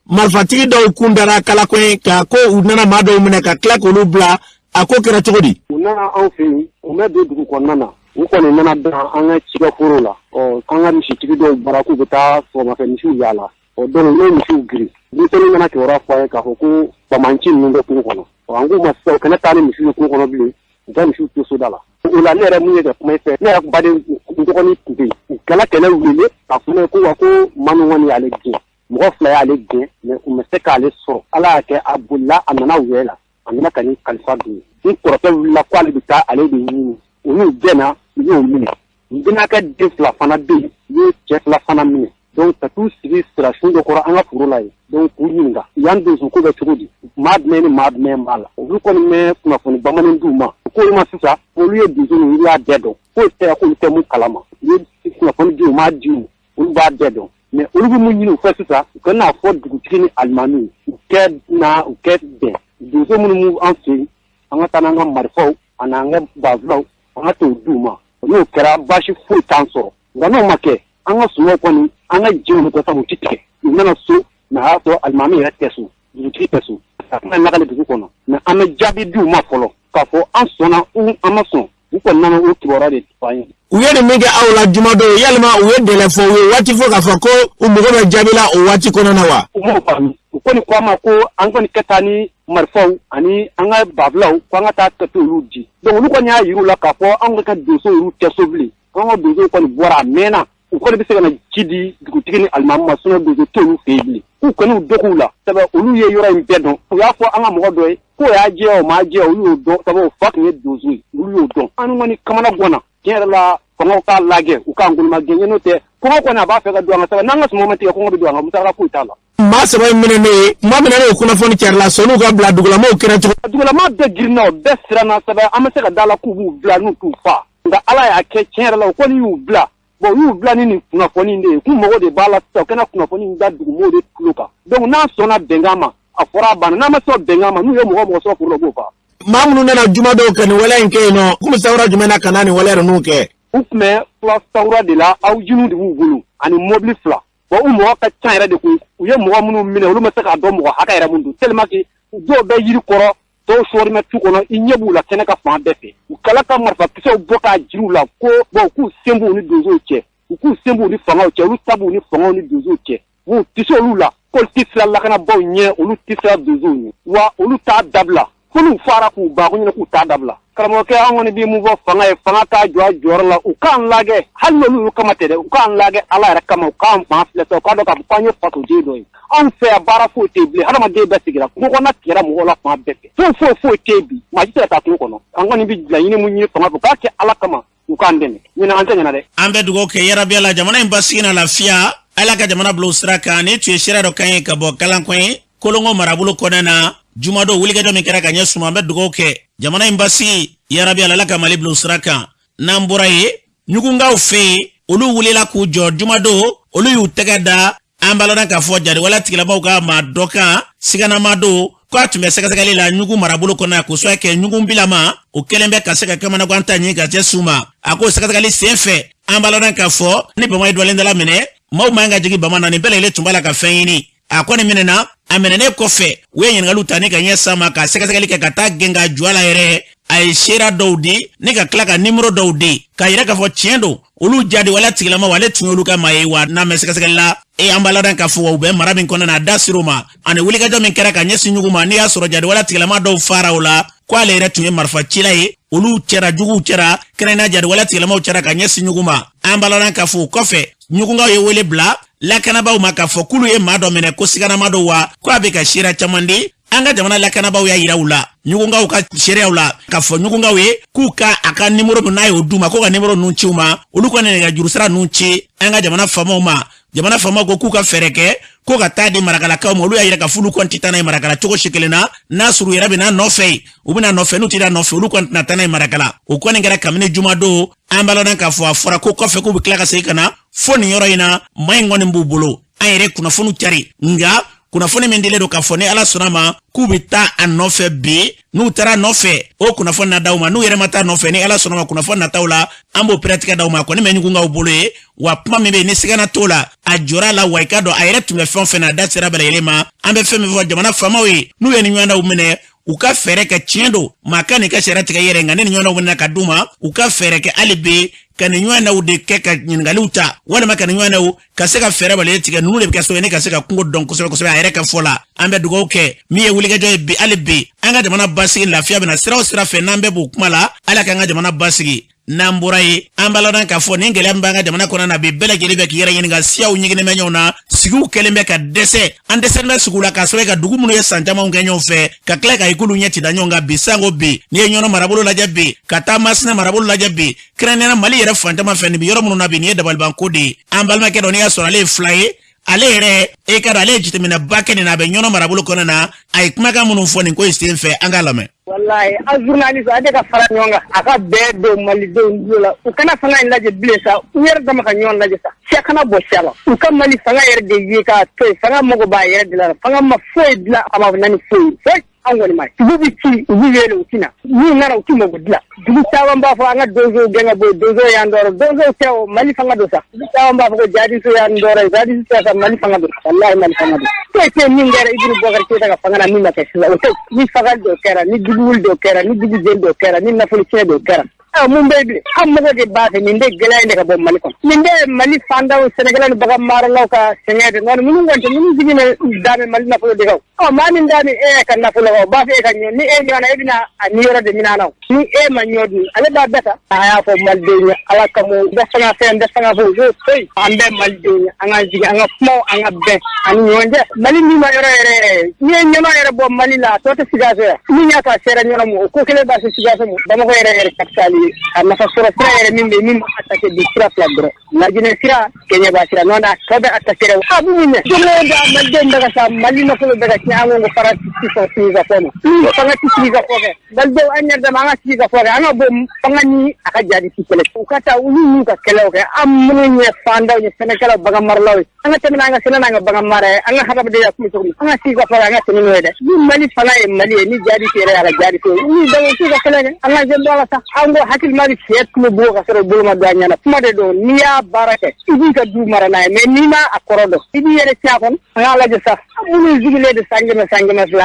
marifatigi dɔw kun dara Kalakoyi kan, ko u nana maa dɔw minɛ ka tila k'olu bila. A ko kɛra cogo di? U nana anw fɛ yen, u ma don dugu kɔnɔna na, u kɔni nana dan an ka cikɛforo la. Ɔ k'an ka misitigi dɔw bɔra k'u bɛ taa sɔgɔmafɛ misiw yaala. Ɔ donc u ye misiw giri. Denmisɛnninw nana kibaruya fɔ an ye k'a fɔ ko banbaanci ninnu bɛ kungo kɔnɔ. Ɔ an k'u ma sisan u kana taa ni misiw ye kungo kɔnɔ bilen, u ka misiw to soda la. O la ne yɛrɛ mun ye ka kuma i fɛ, ne yɛrɛ baden n dɔgɔnin tun bɛ yen, u kɛla kɛlɛ wele k'a fɔ ne ye ko wa ko maa min kɔni y'ale gɛn, mɔgɔ 2 y'ale gɛn, mais u ma se k'ale sɔrɔ. Ala y'a kɛ a bolila, a nana wɛ la, a nana ka n'i kalifa don. N kɔrɔkɛ wulila ko ale bɛ taa ale de ɲini, u n'u gɛnna, u y'o minɛ. N bɛnakɛ den 2 fana bɛ yen, u y'o cɛ 2 fana minɛ. Donc ka t'u sigi sirasun dɔ kɔrɔ an ka foro la yen, donc k'u ɲininka yan donso ko bɛ cogo di, maa jumɛn ni maa jumɛn b'a la. Olu kɔni bɛ kunnafoni bamanan d'u ma, k'olu ma sisan olu ye donso ninnu, olu y'a bɛɛ dɔn, k'o tɛ k'olu tɛ mun kalama. U ye kunnafoni di u m'a di u, olu b'a bɛɛ dɔn. Mais olu bɛ mun ɲini u fɛ sisan, u ka n'a fɔ dugutigi ni alimami, u kɛ na u kɛ bɛn. Donso minnu b'an fɛ yen, an ka taa n'an ka marifaw ani an ka banfulaw, an ka t'o d'u ma. N'o kɛra baasi foyi t'an sɔrɔ. Nka n'o ma kɛ, an ka sumaw kɔni, an ka jiw bɛ taa u ti tigɛ. U nana so, mais a y'a sɔrɔ alimami yɛrɛ tɛ so, dugutigi tɛ so. A tɛna lakale dugu kɔnɔ. Mais an bɛ jaabi di u ma fɔlɔ k'a fɔ an sɔnna ou an ma sɔn. U kɔni nana o kibaruya de fɔ an ye. U ye nin min kɛ aw la jumadon, yalima u ye délai fɔ, u ye waati fɔ k'a fɔ ko u mago bɛ jaabi la o waati kɔnɔna na wa? U m'o faamu. U kɔni ko an ma ko an kɔni ka taa ni marifaw ani an ka banfulaw, ko an ka taa ka t'olu di. Donc olu kɔni y'a yir'u la k'a fɔ anw ka donso olu tɛ so bilen. An ka donsow kɔni bɔra a mɛnna. U kɔni bɛ se ka na ci di dugutigi ni alimami ma, sinon donso t'olu fɛ yen bilen. K'u kɔni u dɔgɔw la, sabu olu ye yɔrɔ in bɛɛ dɔn. U y'a fɔ an ka mɔgɔ dɔ ye k'o y'a jɛ o m'a jɛ, olu y'o dɔn, sabu o fa tun ye donso ye, olu y'o dɔn. An kɔni kamana ganna tiɲɛ yɛrɛ la. Fangaw k'a lajɛ, u k'an boloma gɛn, n'o tɛ kɔngɔ kɔni a b'a fɛ ka don an ka saba, n'an ka suman ma tigɛ, kɔngɔ bɛ don an ka musaka foyi t'a la. Maa saba in minɛnen ye tuma min na n'o kunnafoni carila, sɔnniw ka bila dugulamaw kɛra cogo. Dugulama bɛɛ girinna, o bɛɛ siranna saba, an bɛ se ka da la k'u b'u bila n'u t'u fa, nka Ala y'a kɛ tiɲɛ yɛrɛ la, o kɔni y'u bila. Bon, u y'u bila ni nin kunnafoni de ye, k'u mago de b'a la sisan, u kɛna kunnafoni da dugumɔgɔw de tulo kan. Donc n'an sɔnna bɛnkan ma, a fɔra a banna, n'an ma sɔn bɛnkan ma, n'u ye mɔgɔ mɔgɔ sɔrɔ foro la, u b'o fa. Maa minnu nana jumadon ka nin waleya in kɛ yen nɔ, k'u bɛ sawura jumɛn na ka na nin waleya ninnu kɛ? U tun bɛ fula sawura de la, aw jiniw de b'u bolo ani mobili fila. Bon, u mɔgɔ ka ca yɛrɛ de koyi. U ye mɔgɔ minnu minɛ, olu ma se k'a dɔn mɔgɔ hakɛ yɛrɛ mun don, tellement que dɔw bɛ yiri kɔrɔ, dɔw sɔɔri bɛ tu kɔnɔ, i ɲɛ b'u la kɛnɛ ka fan bɛɛ fɛ. U kala ka marifakisɛw bɔ k'a jiriw la ko bon, k'u sen b'u ni donsow cɛ, u k'u sen b'u ni fangaw cɛ, olu ta b'u ni fangaw ni donsow cɛ, u tɛ se olu la, k'olu tɛ siran lakanabaaw ɲɛ, olu tɛ siran donsow ɲɛ, wa olu t'a dabila fo n'u fara k'u ban ko ɲɛna k'u t'a dabila. Karamɔgɔkɛ, an kɔni bɛ mun fɔ fanga ye? Fanga k'a jɔ a jɔyɔrɔ la, u k'an lajɛ, hali n'olu y'u kama tɛ dɛ, u k'an lajɛ Ala yɛrɛ kama, u k'an fan filɛ sa, u k'a dɔn k'a fɔ k'an ye fasoden dɔ ye. Anw fɛ yan baara foyi tɛ yen bilen, hadamaden bɛɛ sigira kungo kɔnɔna, tigɛra mɔgɔw la fan bɛɛ fɛ, foyi foyi foyi tɛ yen bi, maa si tɛ ka taa kungo kɔnɔ. An kɔni bɛ laɲini mun ɲini fanga fɛ, u k'a kɛ Ala kama, u k'an dɛmɛ, ɲinɛ an tɛ ɲinɛ dɛ. An bɛ dugawu kɛ yarabi la jamana in basigi na lafiya, Ala ka jamana bila o sira kan. Nin tun ye sira dɔ kan ye ka bɔ Kalankɔn Kolongo marabolo kɔnɔna na, jumadon wulikajɔ min kɛra ka ɲɛ suma. An bɛ dugawu kɛ jamana in basigi yarabi ala ka Mali bila o sira kan. N'an bɔra yen, ɲugunkaw fɛ yen, olu wulila k'u jɔ jumadon, olu y'u tɛgɛ da an b'a lɔn k'a fɔ jariwala tigilamaw ka maa dɔ kan, siganama don, k'a tun bɛ sɛgɛsɛgɛli la ɲugun marabolo kɔnɔ, k'o sababu kɛ ɲugun bilama o kɛlen bɛ ka se ka kamanagan ta ɲini ka cɛ su ma. A ko sɛgɛsɛgɛli sen fɛ, an b'a lɔn k'a fɔ ni bama ye dɔlendala minɛ, maaw man ka jigin bama na, nin bɛɛ lajɛlen tun b'a la ka fɛn ɲini. A kɔni minɛna, a minɛnen kɔfɛ, u ye ɲininkaliw ta ni ka ɲɛ sa ma ka sɛgɛsɛgɛli kɛ ka taa gɛn ka jɔ a la yɛrɛ. A ye seera dɔw di ni ka tila ka nimoro dɔw di k'a yira k'a fɔ tiɲɛ don, olu jadiwale tigilamaw, ale tun y'olu ka maa ye. Wa n'a mɛn sɛgɛsɛgɛli la, e an b'a ladɔn k'a fɔ u bɛ mara min kɔnɔna na, a da sir'o ma, ani wulikajɔ min kɛra ka ɲɛsin ɲugun ma, n'i y'a sɔrɔ jadiwale tigilama dɔw fara o la, ko ale yɛrɛ tun ye marifacila ye. Olu cɛra, juguw cɛra, kɛrɛnkɛrɛnnenya jadiwale tigilamaw cɛra ka ɲɛsin ɲugun ma. An b'a ladɔn k'a fɔ o kɔfɛ, ɲugunkaw ye wele bila lakanabaaw ma k'a fɔ k'olu ye maa dɔ minɛ ko siganama don, wa ko a bɛ ka seereya caman di. An ka jamana lakanabaaw y'a yira u la, ɲugunkaw ka seereyaw la, k'a fɔ ɲugunkaw ye k'u ka a ka nimoro min n'a y'o d'u ma, k'u ka nimoro ninnu ci u ma, olu ka nɛgɛjuru sira ninnu ci an ka jamana faamaw ma. Jamana faamaw ko k'u ka fɛɛrɛ kɛ ko ka taa di marakalakaw ma. Olu y'a yira k'a fɔ olu kɔni tɛ taa n'a ye Marakala cogo si kelen na, n'a sɔrɔ u yɛrɛ bɛ n'a nɔfɛ yen, u bɛ n'a nɔfɛ, n'u tɛ n'a nɔfɛ, olu kɔni tɛna taa n'a ye Marakala. O kɔni kɛra kabini jumadon. An b'a lɔn k'a fɔ a fɔra ko kɔfɛ k'u bɛ tila ka segin ka na fo nin yɔrɔ in na, maa in kɔni b'u bolo. An yɛrɛ kunnafoniw cari, nka kunnafoni min dilen don k'a fɔ ni Ala sɔnna ma k'u bɛ taa a nɔfɛ bi, n'u taara nɔfɛ, o kunnafoni na d'aw ma. N'u yɛrɛ ma taa nɔfɛ, ni Ala sɔnna ma, kunnafoni nataw la, an b'o pɛrɛtigɛ d'aw ma. A kɔni bɛ ɲugunkaw bolo ye, wa kuma min bɛ yen ni sigana t'o la, a jɔra a la, wa i k'a dɔn a yɛrɛ tun bɛ fɛn o fɛn na, a da sera bɛɛ lajɛlen ma. An bɛ fɛn min fɔ jamana faamaw ye, n'u ye nin ɲɔgɔnnaw minɛ, u ka fɛɛrɛ kɛ. Tiɲɛ don, maa ka n'i ka sariya tigɛ i yɛrɛ, nka ni nin ɲɔgɔnnaw minɛ ka d'u ma, u ka fɛɛrɛ kɛ hali bi ka nin ɲɔgɔnnaw de kɛ ka ɲininkaliw ta, walima ka nin ɲɔgɔnnaw ka se ka fɛɛrɛ balilen tigɛ. Ninnu de bɛ kɛ sababu ye ne ka se ka kungo dɔn kosɛbɛ kosɛbɛ. A yɛrɛ ka fɔ la, an bɛ dugawu kɛ min ye wulikajɔ ye bi, hali bi an ka jamana basigi, lafiya bɛna sira o sira fɛ, n'an bɛɛ b'o kuma la, Ala k'an ka jamana basigi. N'an bɔra yen, an b'a ladɔn k'a fɔ nin gɛlɛya min b'an ka jamana kɔnɔ na bi, bɛɛ lajɛlen bɛ k'i yɛrɛ ɲininka. Siyaw ɲiginnen bɛ ɲɔgɔn na, sigiw kɛlen bɛ ka dɛsɛ, an dɛsɛlen bɛ sigiw la, k'a sababu ka dugu minnu ye san camanw kɛ ɲɔgɔn fɛ, ka tila ka ikulu ɲɛ ci da ɲɔgɔn kan bi. Sango bi, n'i ye Ɲɔnɔ marabolo lajɛ bi, ka taa Masina marabolo lajɛ bi, kɛrɛnkɛrɛnnenya Mali yɛrɛ fan caman fɛ, nin bɛ yɔrɔ minnu na bi, nin ye dabalibanko de ye. An balimakɛ dɔ, n'i y'a sɔrɔ ale ye fila ye, ale yɛrɛ e ka dɔn ale ye jateminɛba kɛ nin na, a bɛ Ɲɔnɔ marabolo kɔnɔ na, a ye kumakan minnu fɔ nin ko in sen fɛ, an k'a lamɛn. Walayi, an journaliste, a de ka fara ɲɔgɔn kan, a ka bɛɛ don malidenw tulo la, u kana fanga in lajɛ bilen sa, u yɛrɛ dama ka ɲɔgɔn lajɛ sa, siya kana bɔ siya la, u ka Mali fanga yɛrɛ de ye k'a to yen. Fanga mago b'a yɛrɛ de la, fanga ma foyi dilan, a ma na ni foyi ye foyi. An kɔni ma dugu bɛ ci, u bɛ wele, u tɛ na, n'u nana u tɛ mago dilan. Dugu caman b'a fɔ an ka donsow gɛn ka bɔ yen, donsow y'an tɔɔrɔ. Donsow tɛ o, Mali fanga don sa. Dugu caman b'a fɔ ko jihadisiw y'an tɔɔrɔ, jihadisiw tɛ sa, Mali fanga don, walahi Mali fanga don. Foyi tɛ min kɛra Ibrim Boubacar Keïta ka fanga la min ma kɛ sisan, o tɛ. Ni fagali dɔ kɛra, ni dugu wuli dɔ kɛra, ni dugu jeni dɔ kɛra, ni nafolo tiɲɛ dɔ kɛra, mun bɛ bilen? An mago de b'a fɛ nin de gɛlɛya in de ka bɔ Mali kɔnɔ. Nin de Mali fantanw, sɛnɛkɛlaw ni bagan maralaw ka sɛgɛn de. Nka minnu kɔni tɛ, minnu sigi bɛ da Mali nafolo de kan. Ɔ, maa min da e ka nafolo kan, o b'a fɛ e ka ɲɔ, ni e ɲɔgɔnna, e bɛna a niyɔrɔ de minɛ a la. Ni e ma ɲɔ dun, ale b'a bɛɛ ta. A y'a fɔ malidenw ye, Ala kama, u bɛ fanga fɛn, bɛ fanga fɛ, u b'o to yen. An bɛɛ malidenw ye, an k'an sigi, an ka kumaw, an ka bɛn ani ɲɔgɔn cɛ. Mali min ma yɔrɔ yɛrɛ yɛrɛ, n'i ye Ɲɔnɔ yɛrɛ bɔ Mali la, a tɔ tɛ Sikaso yan. Min y'a to a sera Ɲɔnɔ ma, o ko kelen b'a se Sikaso ma. Bamakɔ yɛrɛ yɛrɛ capitale ye. A nafa sɔrɔ sira yɛrɛ min bɛ min ma attaqué bi, sira fila dɔrɔn: Lajinɛ sira, Kɛɲɛba sira. N'o tɛ, a tɔ bɛ attaqué. A b'u ɲɛ don o don, a malidenw bɛ ka sa, Mali nafolo bɛ ka tiɲɛ. An ko ko fara ti sɔn sigi ka fɔ ma, ni fanga ti sigi ka fɔ kɛ. Malidenw, an ɲɛ dama, an ka sigi ka fɔ kɛ, an ka bɔ fanga ni a ka jadisi kɛlɛ. U ka taa, olu n'u ka kɛlɛw kɛ. An minnu ye fandaw ye, sɛnɛkɛlaw, bagan maralaw ye, an ka tɛmɛ n'an ka sɛnɛ n'an ka bagan mara ye, an ka hadamadenya kun bɛ cogo min, an ka sigi ka fɔ kɛ, an ka tɛmɛ n'o ye dɛ. Ni Mali fanga ye Mali ye, ni jadisi yɛrɛ y'a ka jadisi ye, ni dawo t'u ka kɛlɛ kɛ, an ka jɛn bɔ a la sa. An ko hakilima bɛ fiɲɛ tulo bɔ ka sɔrɔ bolo ma don a ɲɛna. Kuma de don, n'i y'a baara kɛ, i b'i ka du mara n'a ye, mais n'i ma a kɔrɔ dɔn, i b'i yɛrɛ tiɲɛ a kɔnɔ. An k'a lajɛ sa, minnu sigilen de san 100, san 200,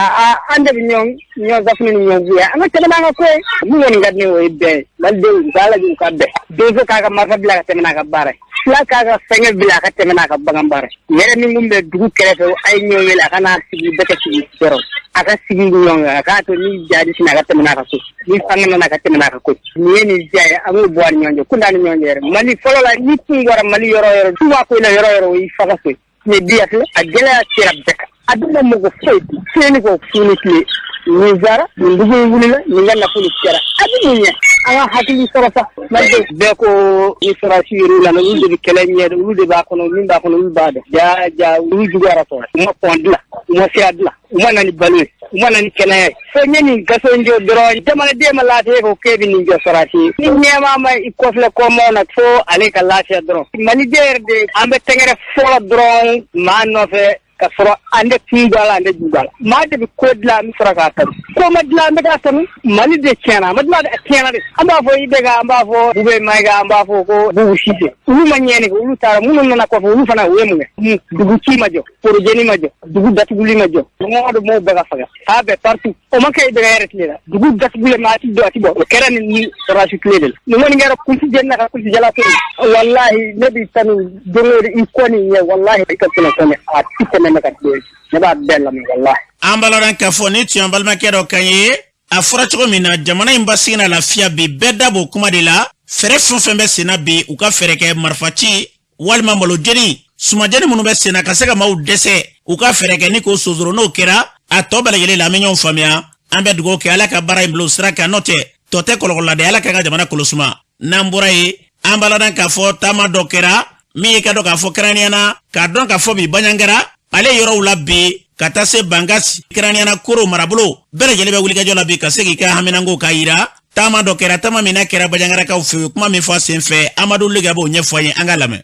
an de bɛ ɲɔgɔn ɲɔgɔn safunɛ ni ɲɔgɔn fuya. An ka tɛmɛ n'an ka ko ye. Mun kɔni ka di ne ye, o ye bɛn ye. Malidenw, u k'a lajɛ u ka bɛn. Donso k'a ka marifa bila ka tɛmɛ n'a ka baara ye, fila k'a ka fɛngɛ bila a ka tɛmɛ n'a ka bagan baara ye. Yɛrɛ min kun bɛ dugu kɛrɛfɛ, a ye ɲɔgɔn wele, a ka n'a sigi, bɛɛ ka sigi yɔrɔ, a ka sigi ɲɔgɔn kan, a k'a to ni jadi sini, a ka tɛmɛ n'a ka so, ni fanga nana, a ka tɛmɛ n'a ka ko. Nin ye nin diya ye, an k'o bɔ a ni ɲɔgɔn cɛ, kun t'an ni ɲɔgɔn cɛ yɛrɛ. Mali fɔlɔ la, ni kun bɔra Mali yɔrɔ o yɔrɔ, du b'a ko la yɔrɔ o yɔrɔ, o y'i faga so ye. Mais bi, a filɛ, a gɛlɛya sera bɛɛ kan, a dun ma mɔgɔ foyi tiɲɛni kɔ su ni tile. Nin zara nin dugu in wulila, nin ka nafolo kɛra, a bɛ mun ɲɛ? An ka hakili sɔrɔ sa. Malidenw bɛɛ ko ni sɔrɔdasi yɛrɛ nana, olu de bɛ kɛlɛ ɲɛ, olu de b'a kɔnɔ, min b'a kɔnɔ, olu b'a dɔn. Ja ja, olu juguyara tɔ. U ma pont dilan, u ma sira dilan, u ma na ni balo ye, u ma na ni kɛnɛya ye. Fo ɲɛ nin gaso in jɔ dɔrɔn, jamanaden ma lafiya ko k'e bɛ nin jɔ sɔrɔdasi ye. Ni ɲɛmaa ma i kɔfilɛ kɔmaw na, fo ale ka lafiya dɔrɔn. Maliden yɛrɛ de, an bɛ tɛgɛrɛ fɔlɔ dɔrɔn maa nɔfɛ ka sɔrɔ an tɛ kun bɔ a la, an tɛ ju bɔ a la. Maa de bɛ ko dilan, an bɛ sɔrɔ k'a tanu. Ko ma dilan, an bɛ k'a tanu. Mali de tiɲɛna, a ma dilan, a tiɲɛna de. An b'a fɔ IBK, an b'a fɔ Bube Mayiga, an b'a fɔ ko Bubu Sise, olu ma ɲɛni kɛ, olu taara. Minnu nana kɔfɛ, olu fana, u ye mun kɛ? Dugu ci ma jɔ, forojeni ma jɔ, dugu datuguli ma jɔ, mɔgɔ dɔ mɔgɔw bɛɛ ka faga k'a bɛɛ partout. O ma kɛ IBK yɛrɛ tile la, dugu datugulen, maa ti don, a ti bɔ. O kɛra nin sɔrɔdasi tile de la. Nin kɔni kɛra kulisi jeni na ka kulisi jala to yen. Walahi, ne b'i tanu don o don, i kɔ nin ɲɛ. Walahi, i ka kunnafoni a ti tɛmɛ ne ka tile, ne b'a bɛɛ lamɛn, walahi. An b'a lɔn k'a fɔ ni tun y'an balimakɛ dɔ kan ye. A fɔra cogo min na, jamana in basigi na lafiya bi, bɛɛ da b'o kuma de la. Fɛɛrɛ fɛn o fɛn bɛ sen na bi, u ka fɛɛrɛ kɛ marifaci walima malojeni, sumajeni minnu bɛ sen na ka se ka maaw dɛsɛ, u ka fɛɛrɛ kɛ ni k'o sonsoro. N'o kɛra, a tɔ bɛɛ lajɛlen la, an bɛ ɲɔgɔn faamuya. An bɛ dugawu kɛ, Ala ka baara in bila o sira kan. N'o tɛ, tɔ tɛ kɔlɔkɔlɔ la dɛ. Ala ka ka jamana kolosuma. N'an bɔra yen, an b'a ladɔn k'a fɔ taama dɔ kɛra min ye ka dɔn k'a fɔ kɛrɛnkɛrɛnnenya na, k'a dɔn k'a fɔ bi Baɲangara ale yɔrɔw la bi, ka taa se Bankasi, kɛrɛnkɛrɛnnenya na Koro marabolo bɛɛ lajɛlen bɛ wulikajɔ la bi ka se k'i ka haminanko k'a yira. Taama dɔ kɛra, taama min n'a kɛra Baɲangarakaw fɛ yen, kuma min fɔ a sen fɛ, Amadu Lega b'o ɲɛfɔ an ye, an ka lamɛn.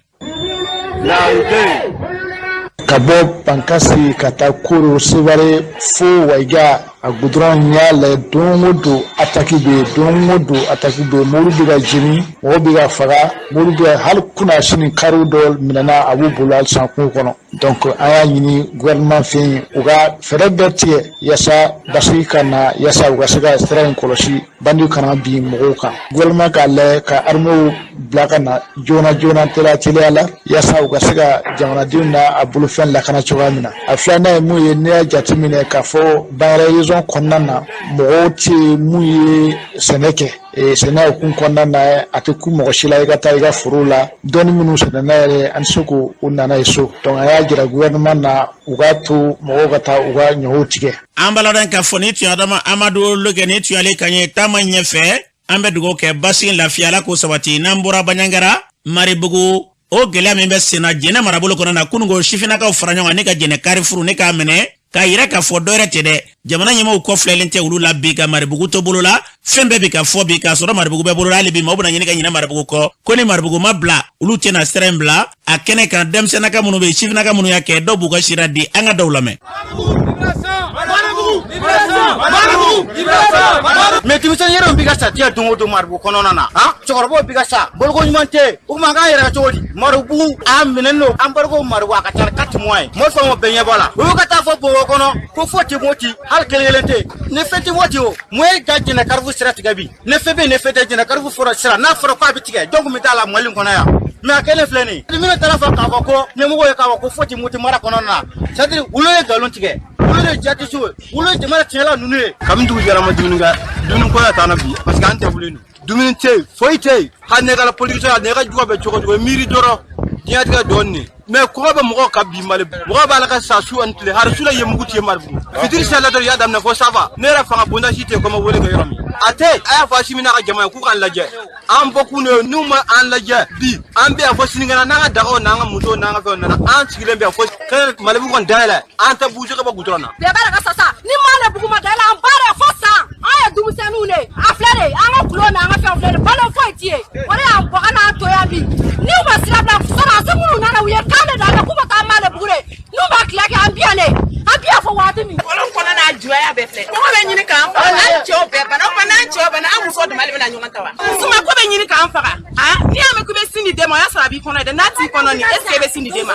Ka bɔ Bankasi ka taa Koro, Sevare fo Wayiga, a gudɔrɔn y'a lajɛ, don o don ataki bɛ yen, don o don ataki bɛ yen. Mobili bɛ ka jeni, mɔgɔw bɛ ka faga, mobili bɛ hali kunna sini kariw dɔ minɛna, a b'u bolo halisa kungo kɔnɔ. Donc an y'a ɲini gouvernement fɛ yen, u ka fɛɛrɛ bɛɛ tigɛ yaasa basigi ka na, yaasa u ka se ka sira in kɔlɔsi, bandiw kana bin mɔgɔw kan. Gouvernement k'a lajɛ ka armée bila ka na joona joona, teliya teliya la, yaasa u ka se ka jamanadenw n'a a bolofɛn lakana cogoya min na. A filanan ye mun ye? N'i y'a jateminɛ k'a fɔ Bandiagara région kɔnɔna na, mɔgɔw tɛ mun ye sɛnɛ kɛ, sɛnɛ hukumu kɔnɔna na, a tɛ ku mɔgɔ si la i ka taa i ka foro la. Dɔɔni minnu sɛnɛna yɛrɛ, an tɛ se k'o nana ye so. Donc a y'a jira gouvernement na, u k'a to mɔgɔw ka taa u ka ɲɔw tigɛ. An b'a ladɔn k'a fɔ ni tun ye Adama Amadu Logɛ, ni tun y'ale kan ye taama ɲɛfɛ. An bɛ dugawu kɛ, basigi, lafiya, Ala k'o sabati. N'an bɔra Baɲangara, Maribugu, o gɛlɛya min bɛ senna Jɛnɛ marabolo kɔnɔ na, kununko sifinnakaw fara ɲɔgɔn kan ne ka Jɛnɛ Carrefour ne k'a minɛ, k'a yira k'a fɔ dɔwɛrɛ tɛ dɛ, jamana ɲɛmaaw kɔfilɛlen tɛ olu la bi ka Maribugu to bolo la. Fɛn bɛɛ bi ka fɔ bi k'a sɔrɔ Maribugu bɛ bolo la. Hali bi maaw bɛna ɲini ka ɲinɛ Maribugu kɔ, ko ni Maribugu ma bila, olu tɛna sira in bila. A kɛnɛ kan, denmisɛnninka minnu bɛ yen, sifinnaka minnu y'a kɛ, dɔw b'u ka sira di, an ka dɔw lamɛn. Mais denmisɛnnin yɛrɛ bɛ ka sa diɲɛ don o don Maribugu kɔnɔna na, han, cɛkɔrɔbaw bɛ ka sa, boloko ɲuman tɛ. O tuma an k'an yɛrɛ kɛ cogo di? Maribugu a minɛnen don, embargo Maribugu a ka ca ni 4 mois ye. Mɔgɔ fɛn o bɛɛ ɲɛ b'a la. Olu ka taa fɔ Bamakɔ kɔnɔ ko fo tɛ Moti, hali kelen kelen tɛ yen. Ni fɛn tɛ Moti, o mun ye ka Jɛnɛ Carrefour sira tigɛ bi? Ni fɛn bɛ yen, ni fɛn tɛ Jɛnɛ Carrefour fɔra sira, n'a fɔra k'a bɛ tigɛ, jɔn kun bɛ taa la Mali kɔnɔ yan? Mais a kɛlen filɛ nin ye, minnu taara fɔ k'a fɔ ko ɲɛmɔgɔ ye k'a fɔ ko fo tɛ Moti mara kɔnɔna na, c'est à dire olu ye nkalon tigɛ, olu de jihadistes ye, olu ye jamana tiɲɛla ninnu ye. Kabini dugu jɛra, ma dumuni kɛ, dumuni ko yɛrɛ t'an na bi, parce que an tɛ wuli dumuni tɛ yen, foyi tɛ yen. Hali ne ka politicien, hali ne ka juguya bɛ cogo cogo, miiri dɔrɔn diɲɛtigɛ dɔɔnin. Mais kɔngɔ bɛ mɔgɔw kan bi Mali, mɔgɔw b'a la ka sa su ani tile, hali su la ye mugu ci Maribugu. Fitiri seli dɔrɔn, i y'a daminɛ fo saba. Ne yɛrɛ fanga bonda si tɛ yen ko ma wele kɛ yɔrɔ min a tɛ. A y'a fɔ Asimi n'a ka jama ye k'u k'a lajɛ. An bɔkun de ye. N'u ma an lajɛ bi, an bɛ yan fo sinikɛnɛ n'an ka dagaw n'an ka musow n'an ka fɛnw nana. An sigilen bɛ yan fo kɛnɛ Malibugu kɔni dayɛlɛ, an tɛ bouger ka bɔ goudron na. Bɛɛ b'a ka sa ni Malibugu ma dayɛlɛ, an ba de fo san. An ye denmisɛnninw de, a filɛ de, an ka kulon n'an ka fɛnw filɛ de, balo foyi ti ye. O de y'an bɔ ka n'an to yan bi. N'u ma sira bila, sɔrɔdasi minnu nana, u ye kan de d'an ma k'u bɛ taa Malibugu de. N'u ma tile kɛ, an bi yan de, an bi yan fo waati min. Kɔlɔn kɔnɔ n'a juguya bɛɛ filɛ, kɔngɔ bɛ ɲini k'an faga, an cɛw bɛɛ bana. O n'an cɛw bana, an muso dama de bɛna ɲɔgɔn ta wa? Suma ko bɛ ɲini k'an faga. N'i y'a mɛn k'i bɛ sin di den ma, o y'a sɔrɔ a b'i kɔnɔ dɛ. N'a t'i kɔnɔ nin, est ce que e bɛ sin di den ma?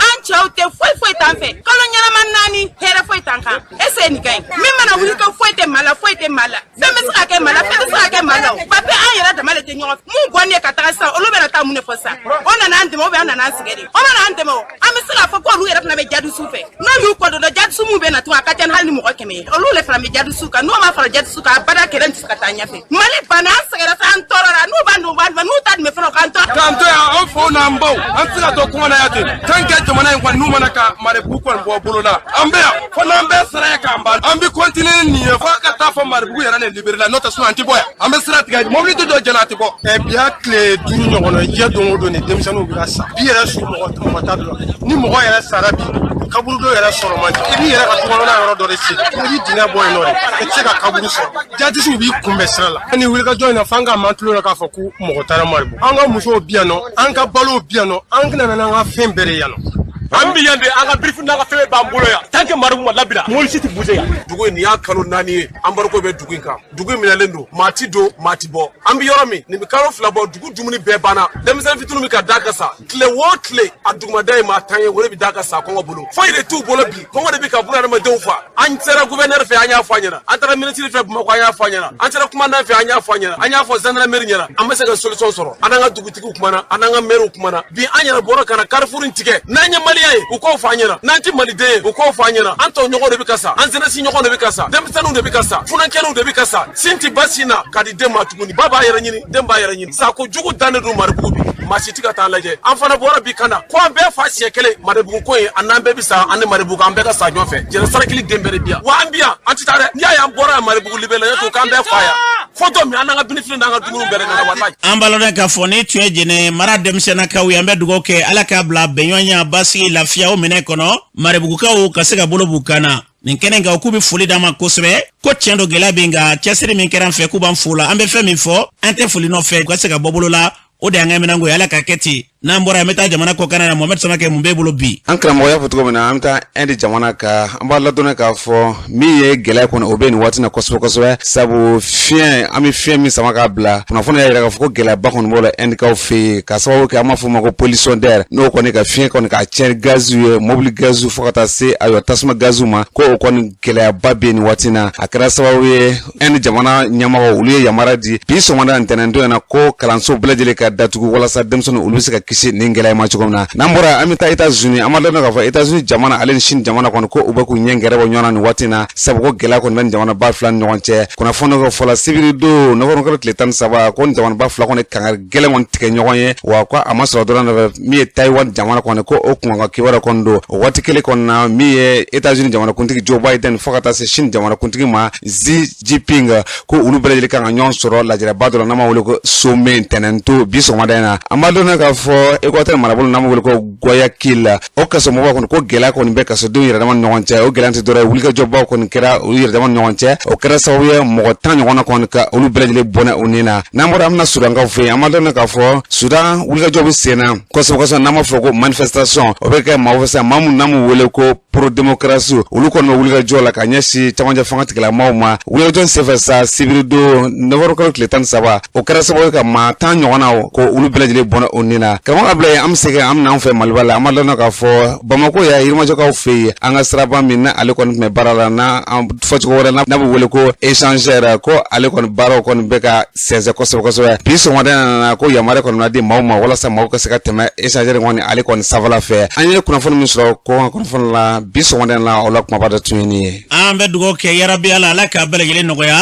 An cɛw tɛ foyi foyi t'an fɛ, kalo ɲɛnama 4, hɛrɛ foyi t'an kan. Est ce que nin ka ɲi? Min mana wuli ko foyi tɛ maa la, foyi tɛ maa la, fɛn bɛ se ka kɛ maa la, fɛn tɛ se ka kɛ maa la. O papiye, an yɛrɛ dama de tɛ ɲɔgɔn fɛ. Mun bɔ ne ka taga sisan, olu bɛna taa mun de fɔ sisan? O nana an dɛmɛ, o bɛ an nana an sɛgɛn de. O mana an dɛmɛ, o an bɛ se k'a fɔ ko olu yɛrɛ fana bɛ jadisiw fɛ. N'o y'u kɔ don, jadisi mun bɛ na tun, a ka ca ni hali ni mɔgɔ 100 ye. Olu de fana bɛ jadisiw kan. N'o ma fara jadisiw kan, a bada kɛlɛ tɛ se ka taa ɲɛfɛ. Mali banna, an sɛgɛnna sa, an tɔɔrɔra. N'u b'an dun, u b'an dun. N'u ta dun bɛ fana, u k'an tɔɔrɔ. K'an to yan, an faw n'an baw, an tɛ se ka to kɔngɔ na yan ten. Tant que jamana in kɔni n'u mana ka Maribugu kɔni bɔ bolo la, an bɛ yan fo n'an bɛɛ sara ye k'an ban. An bɛ continuer nin ye fo ka taa fɔ Maribugu yɛrɛ de libéré la. N'o tɛ, sinon an tɛ bɔ yan. An bɛ sira tigɛ, mobili tɛ don jɛnɛ, a tɛ bɔ. Ɛ, bi y'a tile 5 ɲɔgɔn ye, diɲɛ don o don ni denmisɛnninw bɛ ka sa. Bi yɛrɛ su, mɔgɔ t'a dɔn ni mɔgɔ yɛrɛ sara bi, kaburudo yɛrɛ sɔrɔ man di. I b'i yɛrɛ ka dukɔnɔna yɔrɔ dɔ de sen, i b'i dingɛ bɔ yen nɔ de, i tɛ se ka kaburu sɔrɔ. Jadisiw b'i kunbɛn sira la. Ni wulikajɔ in na, f'an ka man tulo la k'a fɔ ko mɔgɔ taara Maribugu. An ka musow bi yan nɔ, an ka balow bi yan nɔ, an nana n'an ka fɛn bɛɛ de yan nɔ. An bɛ yan de, an ka birifini n'an ka fɛn bɛɛ b'an bolo yan. Tant que Maribugu ma labila, mobili si tɛ bouger yan. Dugu in, nin y'a kalo 4 ye, embargo bɛ dugu in kan. Dugu in minɛlen don, maa ti don, maa ti bɔ. An bɛ yɔrɔ min, nin bɛ kalo 2 bɔ, dugu dumuni bɛɛ banna. Denmisɛnnin fitininw bɛ ka da ka sa tile o tile. A dugumada ye maa 10 ye, o de bɛ da ka sa kɔngɔ bolo. Foyi de t'u bolo bi, kɔngɔ de bɛ ka buna adamadenw fa. An sera gouverneur fɛ, an y'a fɔ a ɲɛna. An taara ministre fɛ Bamakɔ, an y'a fɔ a ɲɛna. An sera commandant fɛ, an y'a fɔ a ɲɛna. An y'a fɔ gendarmerie ɲɛna. An ma se ka solution sɔrɔ. An n'an ka dugutigiw kumana, an n'an ka maires kumana. Bi an yɛrɛ bɔra ka na carrefour in tigɛ. N'an ye malien ye, u k'o fɔ an ɲɛna. N'an tɛ maliden ye, u k'o fɔ an ɲɛna. An tɔ ɲɔgɔn de bɛ ka sa, an jeunesse ɲɔgɔn de bɛ ka sa, denmisɛnninw de bɛ ka sa, funankɛninw de bɛ ka sa. Sin tɛ ba sin na ka di den ma tuguni. Ba b'a yɛrɛ ɲini, den b'a yɛrɛ ɲini. Sako jugu dan de don Maribugu bi, maa si tɛ ka taa lajɛ. An fana bɔra bi ka na ko an bɛɛ fa siɲɛ kelen. Maribugu ko in, an n'an bɛɛ bɛ sa, an ni Maribugu, an bɛɛ ka sa ɲɔgɔn fɛ. Jɛnɛ sarakili den bɛɛ de bi yan wa. An bi yan, an tɛ taa dɛ. N'i y'a ye an bɔra yan Maribugu libéré la, to k'an bɛɛ fa yan fo don min, an n'an ka binifini n'an ka dumuni bɛɛ de nana, walayi. An b'a lɔn k'a fɔ ni tun ye Jɛnɛ mara denmisɛnnakaw ye. An bɛ dugawu kɛ, Ala k'a bila bɛnɲɔgɔnya, basigi, lafiya o minɛ kɔnɔ, Maribugukaw ka se ka bolo b'u kan na nin kɛnɛ kan. K'u bɛ foli d'an ma kosɛbɛ, ko tiɲɛ don, gɛlɛya bɛ, nka cɛsiri min kɛra an fɛ, k'u b'an fo la. An bɛ fɛn min fɔ, an tɛ foli nɔfɛ, u ka se ka bɔ bolo la. O de y'an ka minɛnko ye, Ala ka kɛ ten. N'an bɔra yan, an bɛ taa jamana kɔkan na. Mohamɛd Samakɛ, mun b'e bolo bi? An karamɔgɔ y'a fɔ cogo min na, an bɛ taa Inde jamana kan. An b'a ladɔnniya k'a fɔ min ye gɛlɛya kɔni, o bɛ nin waati na kosɛbɛ kosɛbɛ, sabu fiɲɛ, an bɛ fiɲɛ min sama k'a bila, kunnafoni y'a yira k'a fɔ ko gɛlɛyaba kɔni b'o la Indikaw fɛ yen, k'a sababu kɛ an b'a fɔ o ma ko pollution d'air, n'o kɔni ka fiɲɛ kɔni k'a tiɲɛ, gaziw ye, mobili gaziw, fo ka taa se ayiwa tasuma gaziw ma, ko o kɔni gɛlɛyaba bɛ nin waati na. A kɛra sababu ye, Inde jamana ɲɛmɔgɔw, olu ye yamaruya di bi sɔgɔmada ntɛnɛndon in na ko kalanso bɛɛ lajɛlen ka datugu, walasa denmisɛnninw olu bɛ se ka kisi nin gɛlɛya ma cogo min na. N'an bɔra, an bɛ taa États-Unis. An b'a dɔn k'a fɔ États-Unis jamana ale ni Chine jamana kɔni, ko u bɛ k'u ɲɛ gɛrɛ bɔ ɲɔgɔn na nin waati in na, sabu ko gɛlɛya kɔni bɛ nin jamanaba fila ni ɲɔgɔn cɛ. Kunnafoni ko fɔla sibiri don novembre kalo tile 13, ko nin jamanaba fila kɔni kangari gɛlɛn kɔni tigɛ ɲɔgɔn ye, wa ko a ma sɔrɔ dɔrɔn nɔfɛ min ye Taïwan jamana kɔni, ko o kunkan kibaruya kɔni don. O waati kelen kɔni na, min ye États-Unis jamanakuntigi Joe Biden fo ka taa se Chine jamanakuntigi ma Xi Jinping, ko olu bɛɛ lajɛlen kan ka ɲɔgɔn sɔrɔ lajɛrɛba dɔ la n'an b'a wele ko sommet, ntɛnɛnto bi sɔgɔmada in na. An b'a dɔn k'a fɔ Équateur marabolo n'an b'a wele ko Guayaquil, o kasomɔgɔw kɔni, ko gɛlɛya kɔni bɛ kasodenw yɛrɛ dama ni ɲɔgɔn cɛ. O gɛlɛya tɛ dɔwɛrɛ ye, wulikajɔbaw kɔni kɛra olu yɛrɛ dama ni ɲɔgɔn cɛ. O kɛra sababu ye mɔgɔ 10 ɲɔgɔnna kɔni ka olu bɛɛ lajɛlen bɔnɛ u ni na. N'an bɔra, an bɛna Sudankaw fɛ yen. An b'a dɔn k'a fɔ Sudan wulikajɔ bɛ sen na kosɛbɛ kosɛbɛ, n'an b'a fɔ ko manifestation. O bɛ kɛ maaw fɛ sisan, maa minnu n'an b'u wele ko pro démocratie, olu kɔni bɛ wulikajɔ la ka ɲɛsin camancɛ fanga tigilamaw ma. Wulikajɔ senfɛ sa, sibiri don novembre kalo tile 13, o kɛra sababu ye ka maa 10 ɲɔgɔnna ko olu bɛɛ lajɛlen bɔnɛ u ni na. Karamɔgɔ Abulayi, an bɛ segin an bɛna an fɛ Maliba la. An b'a dɔn k'a fɔ Bamako yan, Yirimajɔkaw fɛ yen, an ka siraba min na ale kɔni tun bɛ baara la, n'a an fɔcogo wɛrɛ n'a bɛ wele ko échangeur, ko ale kɔni baaraw kɔni bɛ ka sɛnsɛn kosɛbɛ kosɛbɛ. Bi sɔgɔmada in nana ko yamaruya kɔni na di maaw ma walasa maaw ka se ka tɛmɛ échangeur kɔni ale kɔni sanfɛla fɛ. An ye kunnafoni min sɔrɔ kɔkan kunnafoni la bi sɔgɔmada in na, o la kumaba dɔ tun ye nin ye. An bɛ dugawu kɛ, yarabi Ala, Ala k'a bɛɛ lajɛlen nɔgɔya.